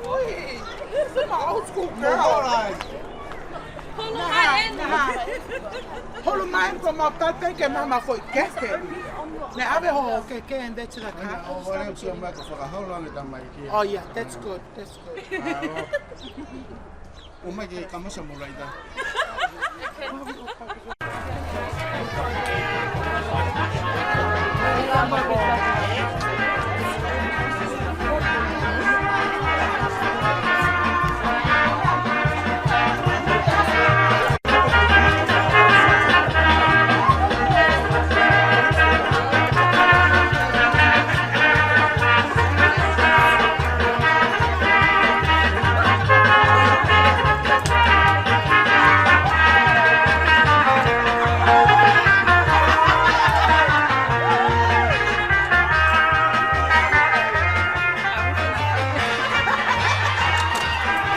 Ui, this is my old school girl. Holo mai eni. Holo mai eni ko mau kau pē ke mama foʻi keke. Naʻe ʻave hoʻo keke and that's the car. Oh yeah, that's good, that's good. ʻOmai ke kamasa mo laita.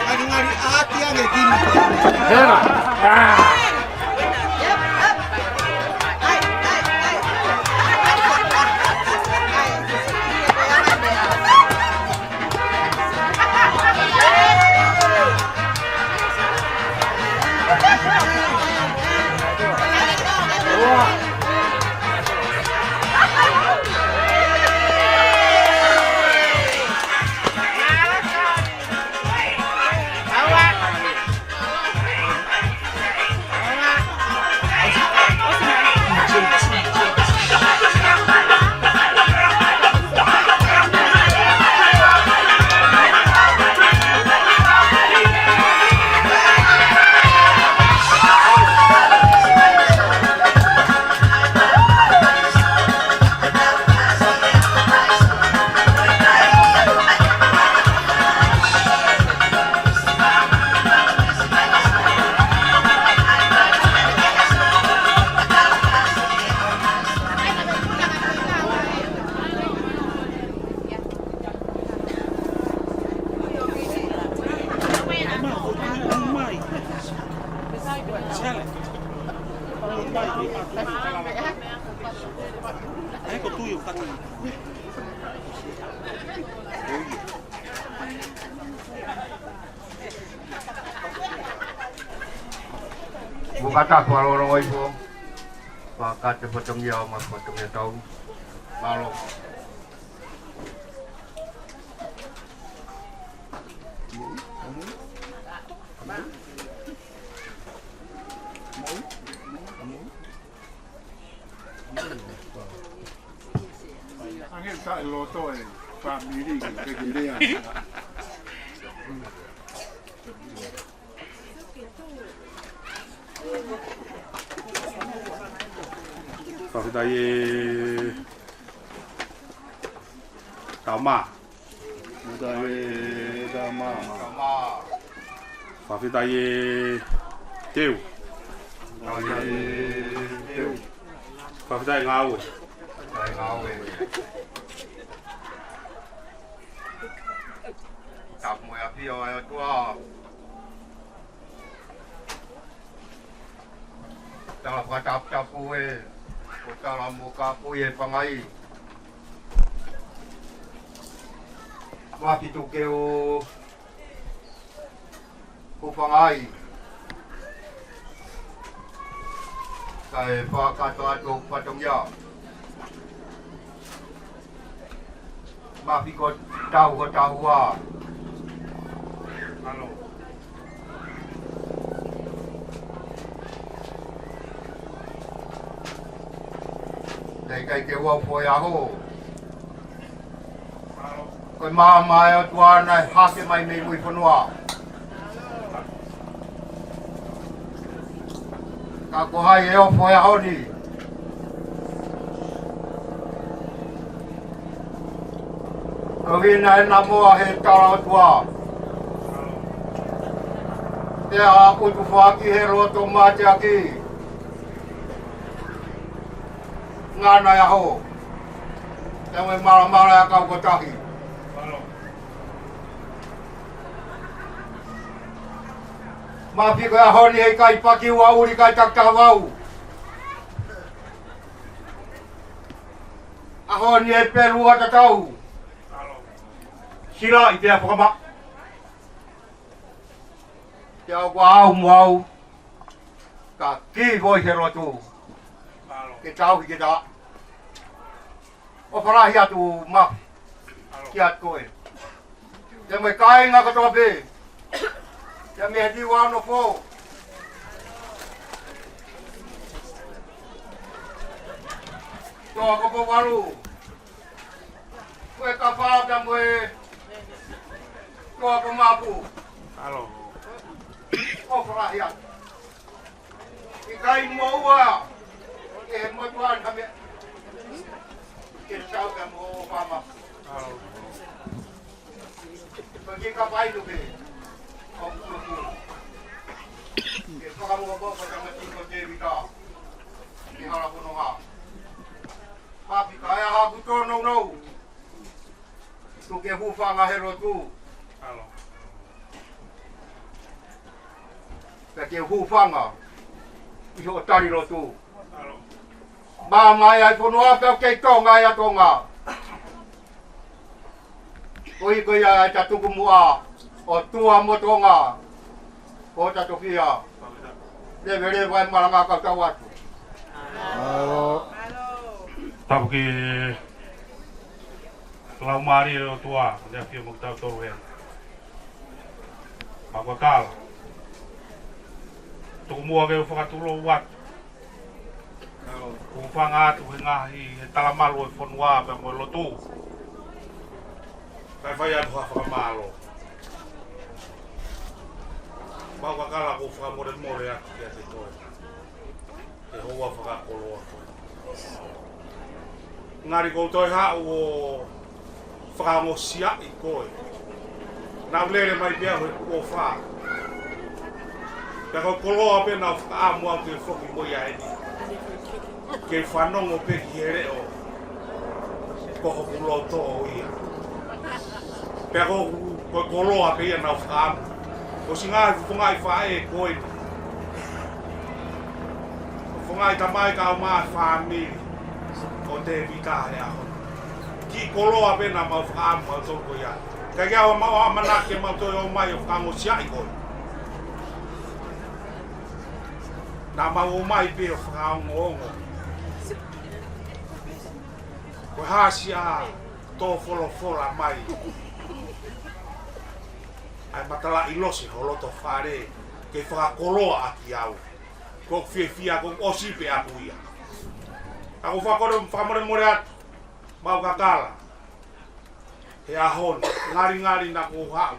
Ngari, ngari, ʻāki ange kini. Hera. Ah. Mo kata fua lolo ifo. Fakate fatongia o ma fatongia tau. Mālō. Sa e loto e fāmili ke ke lea. Fakafetaʻi e tama. Fakafetaʻi e tama. Fakafetaʻi e teu. Fakafetaʻi e teu. Fakafetaʻi e ngāue. Fakafetaʻi e ngāue. Tapu mo e ʻafio ʻa e ʻOtua. Tala fakataputapu ē, ko e tala mo ka pui e pangai. Mafi tuku ke u hūfanga ai. Kae fakakātoa atu hoku fatongia. Mafi ko e tau hotau ua. Alo. Naʻe ʻikai ke u ʻalu foʻi ʻaho. Ko e maama ʻa e ʻOtua naʻe hake mai mei Muifonua. Ka ko hai ʻe ʻofa he ʻaho ni? Ko e ʻuhinga ʻena moa he tala ʻOtua. Pea ʻutu foaki he loto mateaki. Ngana e ʻaho. Pea mo e malamala ʻa e kau kotahi. Mafi ko e ʻaho ni ʻe ʻikai paki ua ʻuli kai takitavau. ʻAho ni ʻe pelu ua tatau. Sila i pea fakama. Te au kua au mo au. Ka ki voi he lotu. Ke tau hi ke ta. ʻOfa lahi atu Mafi. Ki atu koe. Te mo e kāinga kotoa pē. Te mei he Niua ono fo. Toa ko Pouvalu. Ko e kapa pea mo e toa ko Mapu. Alo. ʻOfa lahi atu. ʻIkai mo ua. Ke mo tua na me. Ke tau pea mo ʻofa Mapu. Alo. Ko e kiʻi kapa inu pē. ʻO kuku. Ke fakamua mo ko tama tiko Tēvita. Ke hala pono ha. Mafi ka e aha kuto nounou. Tuku ke hūfanga he lotu. Alo. Pea ke hūfanga ʻi hoʻo tali lotu. Alo. Maama ai ʻa e fonua pea kei Tonga ʻa Tonga. Ko e hiko ia ʻa e ta tuku muʻa ʻOtua mo Tonga. Ko ta tofia. Leveleva e malanga kau tau atu. Alo. Tapu ki he Laumālie ʻo e ʻOtua, ʻo ne ʻafio mo kitautolu he. Makuakala. Tuku muʻa ke u fakatulou atu. Hūfanga atu he ngaahi, he talamalu ʻo e fonua pea mo e lotu. Kae fai atu ha fakamālō. Makuakala, ʻoku ou fakamolemole atu kiate koe. Ke houa fakakoloa koe. Ngali ʻoku ou toe haʻu ʻo fakaongosiaʻi koe. Naʻa ku lele mai pē au he kuo fā. Pea ko e koloa pē naʻa ku fakaʻamu au ke foki mo ia eni. Ke fanongo pē ki he leʻo. Ko hoku loto ia. Pea ko, ko e koloa pē ia naʻa ku fakaʻamu. Ko e siʻi ngaahi fofongaʻi faʻē ko eni. Fofongaʻi tamai kae ʻumaʻā e fāmili ʻo Tēvita he ʻaho. Kiʻi koloa pē naʻa mau fakaʻamu mautolu ko ia. Kae ʻikai ke ʻi ai haʻamau ʻamanaki ke mau toe ō mai ʻo fakaongosiaʻi koe. Naʻa mau ō mai pē ʻo fakaongoongo. Ko e hā siʻa tō folofola mai. ʻA e matalaʻi lose ho loto fale, ke fakakoloa ʻaki au. ʻOku ou fiefia, ʻoku ou ʻosi pē ʻaku ia. Ka ʻoku ou fakakole, fakamolemole atu. Mau kakala he ʻaho ni, ngalingali naʻa ku haʻu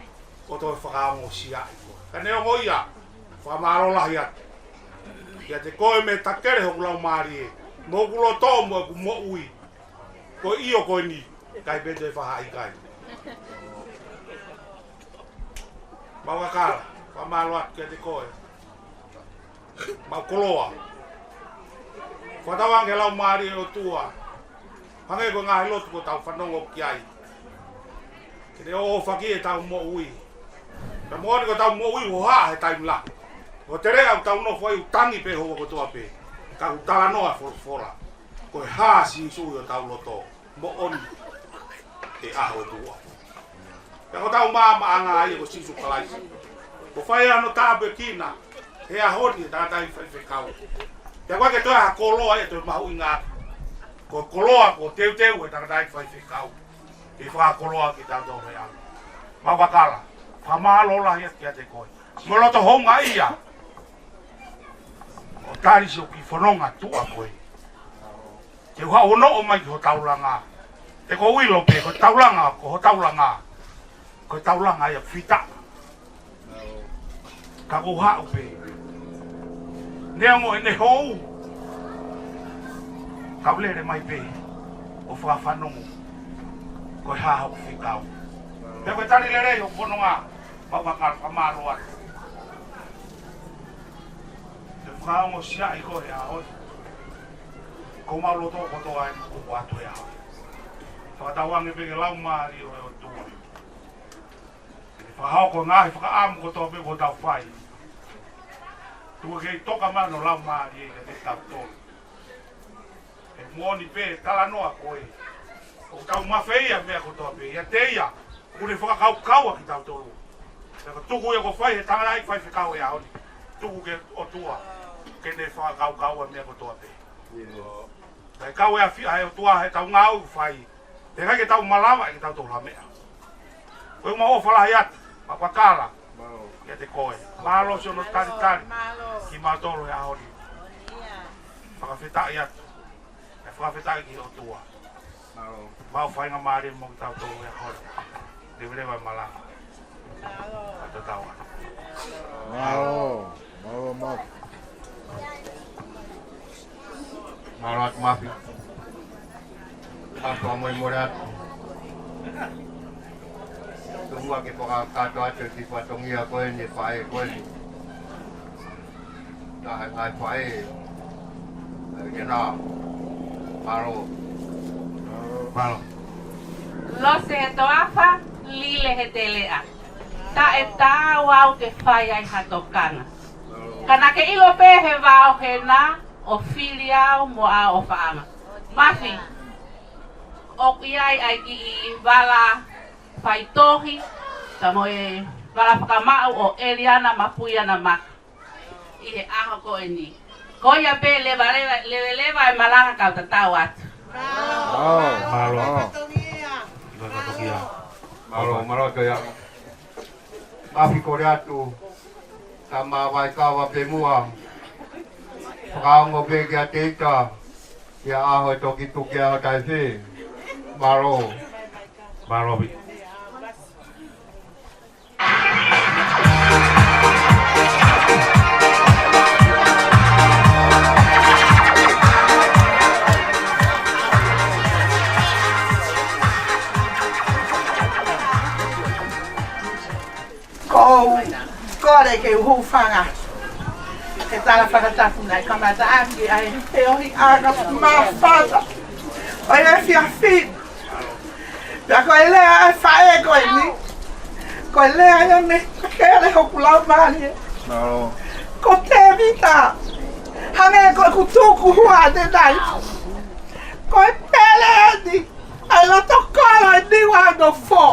ʻo toe fakaongosiaʻi koe. Ka neongo ia, fakamālō lahi atu kiate koe mei he takele hoku laumālie, mo hoku loto mo ʻeku moʻui. Ko e ʻio ko eni, ʻikai pē toe fakaʻikaiʻi. Mau kakala, fakamālō atu kiate koe. Mau koloa. Fakatauange ki he laumālie ʻo e ʻOtua. Hangē ko e ngaahi lotu kuo tau fanongo ki ai. Ke ne ʻoʻofaki ʻetau moʻui. Ka moʻoni ko ʻetau moʻui ʻoku hā he taimi lahi. Ko e teleʻa ʻoku tau nofo ai ʻoku tangi pē houa kotoa pē. Ka ʻoku talanoa folofola. Ko e hā Sīsū ʻi hotau loto. Moʻoni ʻe ʻaho ʻe tuʻa. Pea ko hotau maamaʻanga ia ko Sīsū Kalaisi. Kuo fai hono tāpuekina he ʻaho ni ʻe he tangataʻeiki faifekau. Pea ʻoku ʻikai ke toe ʻi ai ha koloa ia ʻe toe mahuʻinga. Ko e koloa kuo teuteu ʻe he tangataʻeiki faifekau. Ke fakakoloa kitautolu he ʻaho ni. Mau kakala, fakamālō lahi atu kiate koe. Mo e loto houngaʻia. ʻO tali siʻoku kiʻi fononga tuʻa ko ē. Te u haʻu ʻo nofo mai ki hotau langa. He ʻoku ou ʻilo pē, ko hotau langa, ko hotau langa. Ko hotau langa ia fita. Ka ʻoku ou haʻu pē. Neongo ʻene hou. Ka u lele mai pē. ʻO fakafanongo. Ko e hā hoku fekau. Pea ko e tali lelei hoku fononga. Mau kakala, fakamālō atu. Te u fakaongosiaʻi koe he ʻaho ni. Ko homau loto kotoa eni ʻoku ʻoatu he ʻaho ni. Fakatauange pē ki he laumālie ʻo e ʻOtua. Ke ne fakahoko e ngaahi fakaʻamu kotoa pē kuo tau fai. Tuku ke toka mai hono laumālie kiate kitautolu. ʻE moʻoni pē, talanoa ko ē. ʻOku tau mafeia meʻa kotoa pē. ʻIate ia, ʻoku ne fakakaukaua kitautolu. Pea ko e tuku ia kuo fai he tangataʻeiki faifekau he ʻaho ni. Tuku ki he ʻOtua. Ke ne fakakaukaua meʻa kotoa pē. Kae kau e ʻafio ʻa e ʻOtua he ʻetau ngāue ʻoku fai. Pea ʻikai ke tau malava ʻe kitautolu ha meʻa. Ko e mau ʻofa lahi atu, mau kakala. Mālō. Kiate koe. Mālō siʻono talitali. Mālō. Kimautolu he ʻaho ni. Fakafetaʻi atu. ʻE fakafetaʻi ki he ʻOtua. Mālō. Mau faingamālie mo kitautolu he ʻaho ni. Leveleva e malanga. Mālō. Ka tatau atu. Mālō. Mālō, mālō. Mālō atu Mafi. Ka fakamolemole atu. Tuku muʻa ke fakakakato atu e kiʻi fatongia ko eni, faʻē ko eni. Taha e ngaahi faʻē. ʻAi ke nā. Mālō. Mālō. Lose he toafa, lile he teleʻa. Taʻetaau au ke fai ai ha tokanga. Ka naʻa ke ʻilo pē he vao he nā, ʻo fili au mo ʻa ʻofaʻanga. Mafi, ʻoku ʻi ai ʻa e kiʻi vala faitohi, ka mo e vala fakamaʻu ʻo Eliana Mapuiana Maka. ʻI he ʻaho ko eni. Ko ia pē leveleva, leveleva e malanga kau tatau atu. Mālō. Mālō. Mālō. Mālō, mālō, ko ia. Mafi kole atu, tama Vaikawa pē muʻa. Fakaongo pē kiate ita, ki he ʻaho ʻe toki tuku ai ʻa Taife. Mālō. Mālō, Mafi. Ko u kole ke u hūfanga he tala fakatapu naʻe kamata ʻaki ʻa e feohiʻanga māfana ʻo e efiafi ni. Pea ko e lea ʻa e faʻē ko eni, ko e lea ia mei he kele hoku laumālie. Ko Tēvita, hangē ko ʻeku tukuhua ʻanenai. Ko e pele eni ʻa e loto kolo ʻi Niuanofo.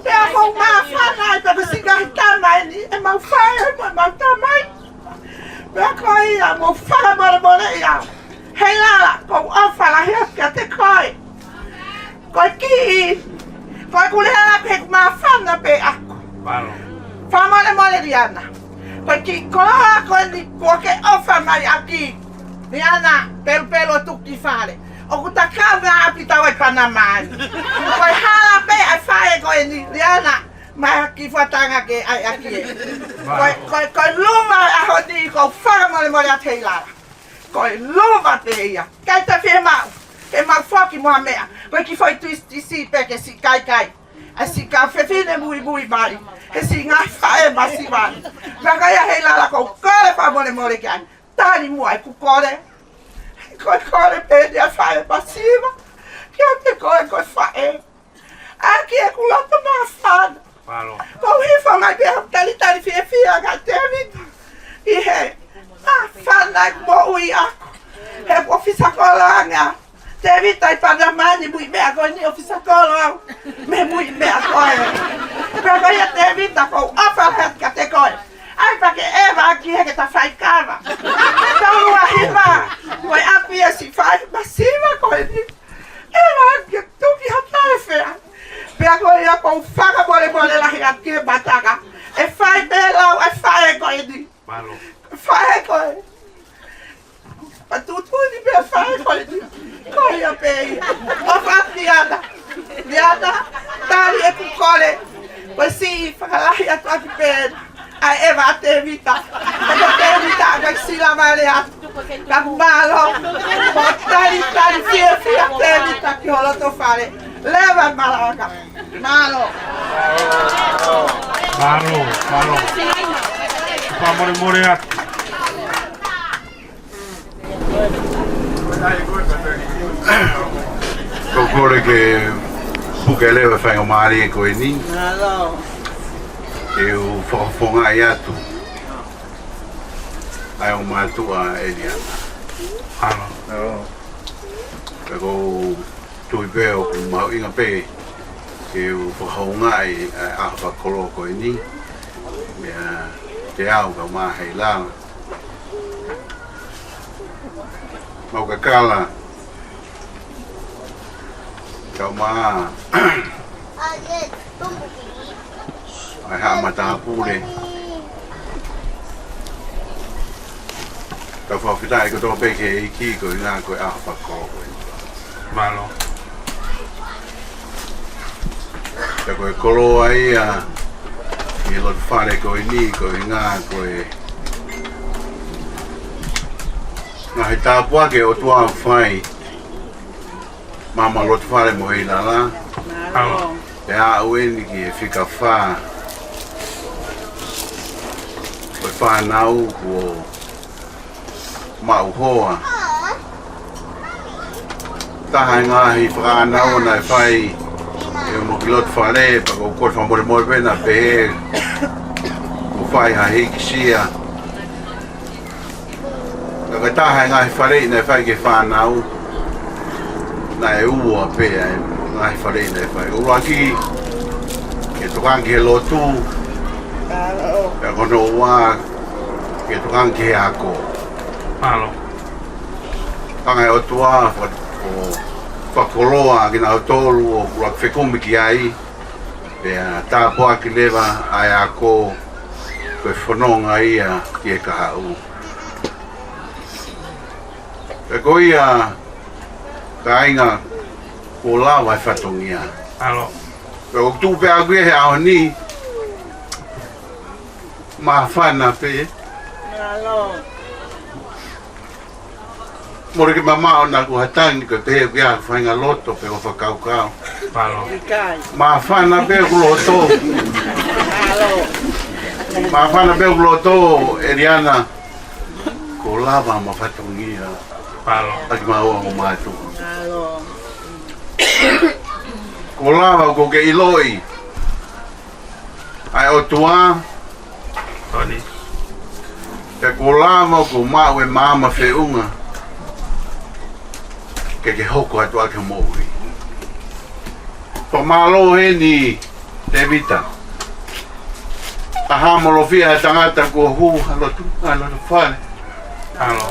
Pea ʻoku ou māfana ai pea ko e siʻi ngaahi tama eni, ʻemau faʻē mo ʻemau tamai. Pea ko ia, mou fakamolemole ia. Hei lala, ʻoku ou ʻofa lahi atu kiate koe. Ko e kiʻi, ko ʻeku lea lahi he ʻoku māfana pē ʻaku. Fakamolemole Liana. Ko e kiʻi koloa ko eni kuo ke ʻofa mai ʻaki. Liana, pelupelu ʻo tuku ki fale. ʻOku takau ngā Kita wai Panama ni. Ko e hala pē ʻa e faʻē ko eni, Liana, mai ki Fuatanga ke ʻai ʻaki ē. Ko e, ko e, ko e luma ʻa e ʻaho ni, ʻoku ou fakamolemole atu he ʻilala. Ko e luma pē ia. ʻIkai te fiemaʻu ke mau foki mo ha meʻa. Ko e kiʻi foʻi tuisi tisi pē ke siʻi kaikai. ʻA e siʻi kau fefine muimui mai. He siʻi ngaahi faʻē masiva ni. Pea ko ia he ʻilala ʻoku ou kole fakamolemole ki ai. Tali muʻa ʻeku kole. Ko e kole pē eni ʻa e faʻē masiva. Kiate koe ko e faʻē. ʻAki ʻeku loto māfana. Mālō. Ko e hifo mai pē ʻeku talitali fiefia kia Tēvita. ʻI he māfana ʻeku moʻui ʻaʻaku. He ʻoku ou fisakolo ange ʻa Tēvita ʻi Panama ni, muimui meʻa ko eni ʻoku ou fisakolo au. Mei he muimui meʻa ko ē. Pea ko ia Tēvita ʻoku ou ʻofa lahi atu kiate koe. ʻAi pē ke ʻeva ʻaki he ke ta faikava. Tau ua hiva. Ko e ʻapi ʻa e siʻi faʻē masiva ko eni. ʻEva ʻaki ke tuki ha taʻefeʻao. Pea ko ia ʻoku ou fakamolemole lahi atu ki he mataka. ʻE fai pē lau ʻa e faʻē ko eni. Mālō. Faʻē ko ē. Pea tuʻutuʻuni pē faʻē ko eni. Ko ia pē ia. ʻOfa atu Liana. Liana, tali ʻeku kole. Ko e siʻi fakalahi atu ʻaki pē ʻa e ʻeva ʻa Tēvita. Ko Tēvita, ko e sila vale atu. Ka mālō. Ko e talitali fiefia Tēvita ki ho loto fale. Leva malanga. Mālō. Mālō, mālō. Fakamolemole atu. ʻOku ou kole ke puke leva e faingamālie ko eni. Mālō. Ke u fakafofongaʻi atu ʻa e ongo mātuʻa ʻEliana. Mālō. Pea ʻoku ou tui pē ʻoku mahuʻinga pē ke u fakahoungaʻi ʻa e ʻaho fakakoloa ko eni. Meʻa te au ka maha i lalo. Mau kakala. Kau mā. ʻA e haʻa matāpule. Kau fakafetaʻi kotoa pē ki he ʻEiki koeʻuhi ko e ʻaho fakakoloa ko eni. Mālō. Pea ko e koloa ia ʻi he loto fale ko eni, koeʻuhi ko e ngaahi tāpuaki ʻa e ʻOtua ʻoku fai maʻa e loto fale mo e ʻilala. Mālō. Pea aʻu eni ki he fika fā ʻo e fānau kuo maʻu hoa. Taha e ngaahi fakaʻānaua naʻe fai ʻe he ongo ki loto fale, pea ʻoku ou kole fakamolemole pē naʻa pehē kuo fai ha hīkisia. Ka ko e taha e ngaahi faleʻi naʻe fai ki he fānau, naʻe ua pē ʻa e ngaahi faleʻi naʻe fai. ʻUluaki, ke tokanga ki he lotu. Pea ko hono ua, ke tokanga ki he ako. Mālō. Hanga ʻe he ʻOtua ʻo fakakoloa kinautolu ʻoku ʻuluaki fekumi ki ai. Pea tāpuaki leva ʻa e ako, ko e fononga ia ki he kahaʻu. Pea ko ia, kāinga, kuo lava e fatongia. Mālō. Pea ʻoku tuʻu pē ʻaʻaku ia he ʻaho ni, māfana pē. Mālō. Mole ke mamaʻo naʻa ku ha tangi ko e pehē ʻoku ʻi ai ha faʻahinga loto pe ko e fakakaukau. Mālō. ʻIkai. Māfana pē ʻeku loto. Mālō. Māfana pē ʻeku loto, ʻEliana. Kuo lava hoʻoma fatongia. Mālō. ʻAki maua mo mātuʻa. Mālō. Kuo lava ʻoku ke ʻiloʻi ʻa e ʻOtua. Tony. Pea kuo lava ʻoku maʻu e maama feʻunga ke ke hoko atu ʻaki hoʻo moʻui. Fakamālō heni, Tēvita. ʻA e haʻamolofia ʻa e tangata kuo hū ha loto, ha loto fale. Mālō.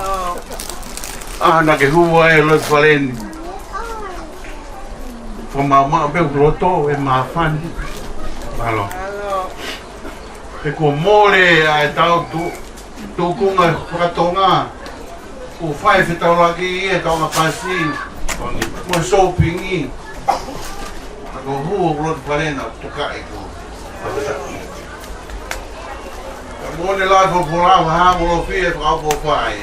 ʻA ia naʻa ke hū ai he loto fale ni. Fakamaʻumaʻu pē ʻeku loto, ʻe māfana. Mālō. He kuo mole ʻa e tau tu-, tuʻunga fakatonga. Kuo fai fetaulaki ʻi he kaungā pasi. Mo e sōpingi. Ka ko e hū ʻo e loto fale na tokaʻi ko. Ka mo ne la ko ko la ha mo lo fie ka ko fai.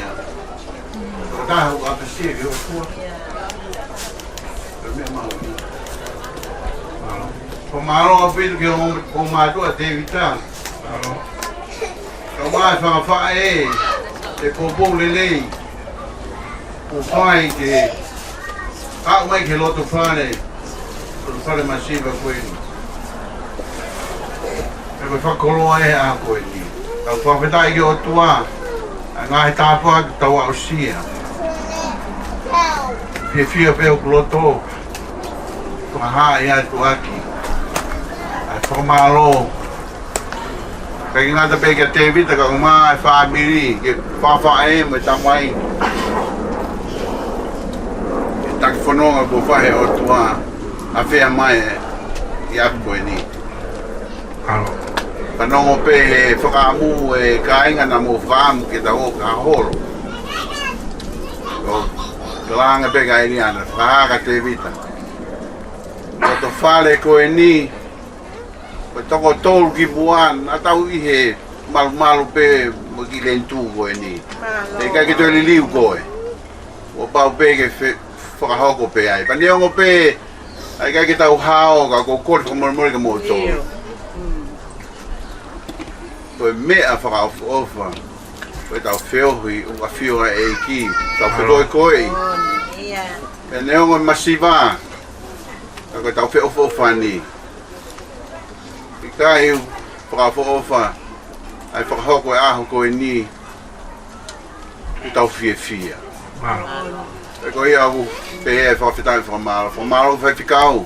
Ko ta hu a pesi ke o fua. Ka me ma. Ko mālō ʻaupito ki ho, ko mātuʻa Tēvita. Ka mai fakafaʻē, ʻe poupou lelei. ʻO fai ke aʻu mai ki he loto fale, loto fale masiva ko eni. Pea ko e fakakoloa ʻa e ʻaho ko eni. Tau fakafetaʻi ki he ʻOtua, ʻa e ngaahi tāpuaki tau aʻusia. Fiefia pē hoku loto, fakahā ʻi he ʻOtua ki. ʻA e fakamālō. ʻIkai ke ngata pē kia Tēvita ka ko e ngaahi fāmili, ki he faʻē mo e tamai. Ki he taki fononga kuo fai ʻe he ʻOtua, ʻa e fai mai ʻi he ʻaho ko eni. Fanongo pē he fakaʻamu ʻa e kāinga naʻa mou fakaʻamu ke tau ō ki ha holo. ʻO, kalanga pē kia ʻEliana, fakahā kia Tēvita. Loto fale ko eni, ko e toko tolu ki muʻa, naʻa tau ʻi he malumalu pē mo e kiʻi lēnitū ko eni. Mālō. ʻE ʻikai ke toe liliu koe. ʻO pau pē ke fe-, fakahoko pē ai. Pea neongo pē, ʻa e ʻikai ke tau hao ka ko e kole fakamolemole kia moutolu. ʻIo. Mm. Ko e meʻa fakaʻofoʻofa. Ko ʻetau feohi, ʻo ʻafio ʻa e ʻEiki. Tau fekoekoeʻi. ʻIo. Pea neongo e masiva. Ka ko ʻetau feʻofoʻofani. ʻIkai fakaʻofoʻofa, ʻa e fakahoko e ʻaho ko eni, ʻoku tau fiefia. Mālō. Pea ko ia ʻoku pehē ʻa e fakafetaʻi fakamālō. Fakamālō faifekau.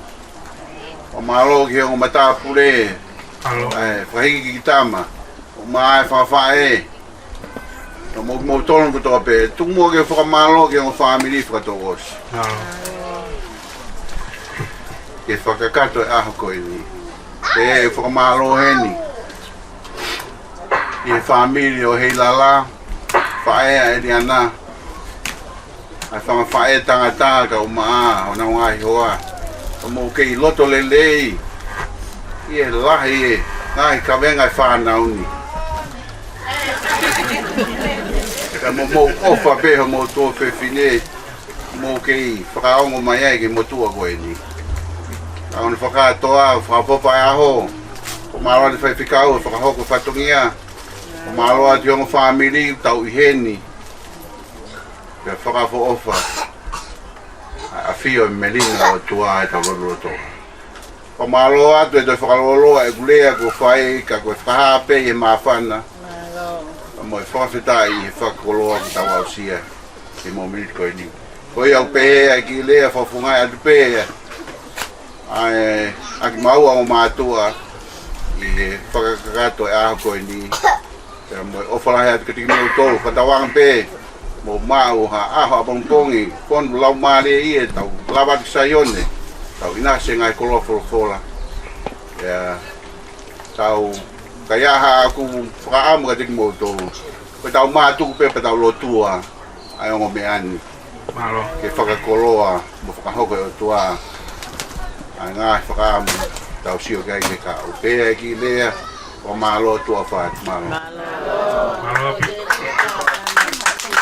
Fakamālō ki he ongo matāpule. Mālō. ʻA e, fakahiki ki tama. ʻO mai fakafaʻē. Ka mo, moutolu kotoa pē, tuku muʻa ke fakamālō ki he ongo fāmili fakatouʻosi. Mālō. Ke fakakakato e ʻaho ko eni. Ke fakamālō heni. ʻI he fāmili ʻo Heilala, faʻē ʻa ʻEliana. ʻA e fanga faʻē tangata kau maʻa, ʻo nau ngaahi hoa. Ka mou kei loto lelei, ʻi he lahi e, ngaahi kavenga e fānau ni. Ka mo mou ʻofa pē homou tuofefine, mou kei fakaongo mai ai ki he motuʻa ko eni. Ka ʻoku ne fakatoa, fakaʻofoʻofa e ʻaho, ko mālō ʻa e faifekau, fakahoko fatongia, ko mālō atu ki he ongo fāmili, tau ʻi heni. Pea fakaʻofoʻofa ʻa e ʻafio ʻa e melino ʻo e ʻOtua ʻi heʻetau lotolotonga. Fakamālō atu ʻi he toe fakalōloa ʻeku lea kuo fai ka ko e fakahā pē ʻi he māfana. Mālō. Ka mo e fakafetaʻi ʻi he fakakoloa kuo tau aʻusia ʻi he mōmeniti ko eni. Ko ia ʻoku pehē ʻa e kiʻi lea fakafofongaʻi atu pē ʻa e, ʻa kimaua ongo mātuʻa ʻi he fakakakato e ʻaho ko eni. Pea mo e ʻofa lahi atu kiate kimoutolu, fakatauange pē mou maʻu ha ʻaho ʻapongipongi, fonu laumālie ʻi heʻetau lava atu ki Saione, tau ʻinasi he ngaahi koloa folofola. Pea tau, ʻikai ha ʻaku fakaʻamu kiate kimoutolu. Ko ʻetau mātuku pē pea tau lotua ʻa e ongo meʻa ni. Mālō. Ke fakakoloa mo fakahoko ʻe he ʻOtua ʻa e ngaahi fakaʻamu tau sio ki ai ke ka u pea ki lea ʻo mālō tuʻa fat. Mālō. Mālō. Mālō ʻaupito.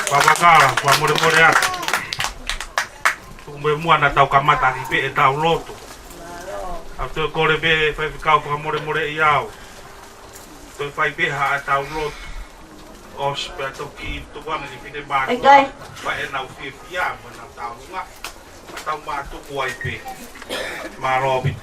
Fakakala, fakamolemole atu. Tuku mo e muʻa naʻa tau kamata ʻaki pē ʻetau lotu. ʻOku ou kole pē faifekau fakamolemoleʻi au. Toe fai pē haʻatau lotu. ʻOsi pea toki tuku ange ki he finemātuʻa. ʻIkai. Pea ʻenau fiefia mo ʻenau tāunga. Pea tau mātuku ai pē. Mālō ʻaupito.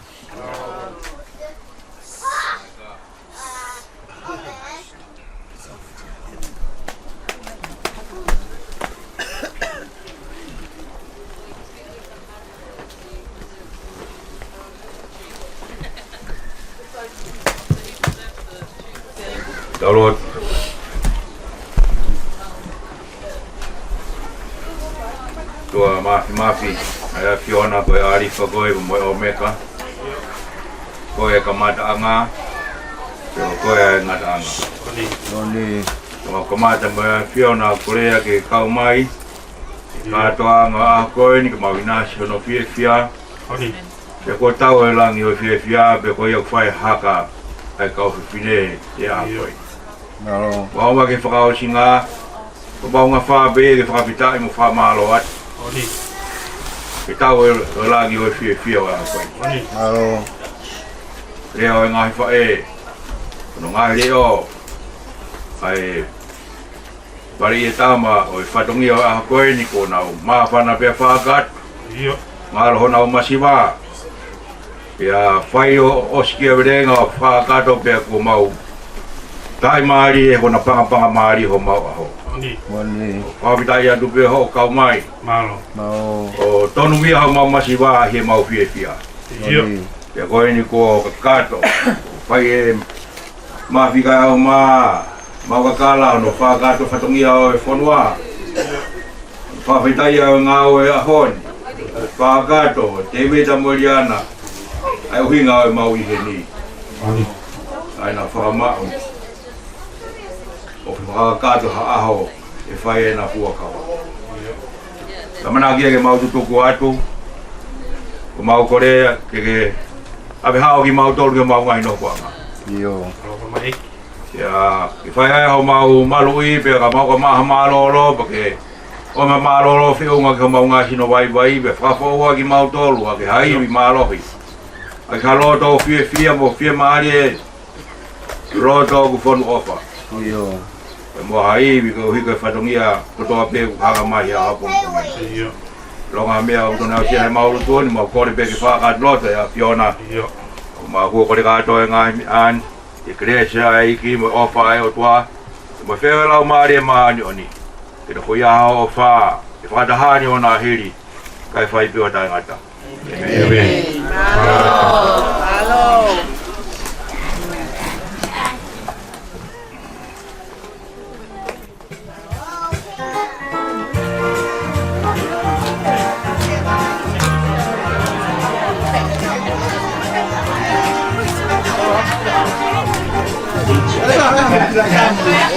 Tau lotu. ʻOtua Māfimafi, ʻa e ʻAfiona, ko e ʻAlifa koe, mo e ʻOmeka. Ko e kamataʻanga, ko e ngataʻanga. Ko eni, ʻoku kamata mo e ʻAfiona ko e lea ke kau mai. Kātoanga ʻaho ko eni ke mau ʻinasi hono fiefia. Pea kuo tau e langi ʻo e fiefia, pea ko ia ʻoku fai haka ai kau fefine ʻi he ʻaho ko eni. Mau ō mai ki he fakaʻosinga, ko mau ngaahi fāpē ke fakafetaʻi mo fakamālō atu. Ke tau e langi ʻo e fiefia ʻo e ʻaho ko eni. Lea ʻo e ngaahi faʻē, ko hono ngaahi leʻo, ʻa e pale ʻi he tama ʻo e fatongia ʻo e ʻaho ko eni kuo nau māfana pea fakakakato. Ngalo honau masiva. Pea fai ʻo ʻosi ki he velenga ʻo fakakakato pea kuo mau taʻimālie ʻi he kona pangapanga mālie homau ʻaho. Fakafetaʻi atu pē hoʻo kau mai ʻo tonu mai homau masiva ʻi heʻemau fiefia. Pea ko eni kuo kakato, fai e mafika ʻo mau kakala hono fakakakato fatongia ʻo e fonua. Fakafetaʻi ʻa e ngāue ʻo e ʻaho ni. Fakakakato, Tēvita mo Liana, ʻa e ʻuhinga ʻo ʻemau ʻi heni. ʻA ʻena fakamaʻu ʻo fakakakato ha ʻaho ʻe fai ai ʻena fuakava. ʻAmanaki ke mau tutuku atu, ʻo mau kole ke ke ʻave hao kimautolu ki homau ngaahi nofoʻanga. Ke fai ai homau maluʻi, pea ka mau ka maha mālōlō, pea ke ʻomai mālōlō feʻunga ki homau ngaahi sino vaivai, pea fakafoʻou kimautolu ʻaki ha ivi mālohi, ʻaki ha loto fiefia mo fiemālie, loto ʻoku fonu ʻofa. Pea mo ha ivi koeʻuhi ko e fatongia kotoa pē ʻoku hanga mai he ʻaho pongipongi. Longa meʻa ʻoku totonu ke aʻusia he mau lotu ni, mau kole pē ke fakakakato loto ʻe he ʻAfiona. ʻO mau kole kātoa e ngaahi meʻa ni ʻi he kelesi ʻa e ʻEiki mo e ʻofa ʻa e ʻOtua, mo e feohi ʻa e Laumālie Māʻoniʻoni, ke nofo ʻi he ʻofa, ke fakataha ni ʻo na hili, kae fai pē ʻo taʻengata. ʻĒmeni.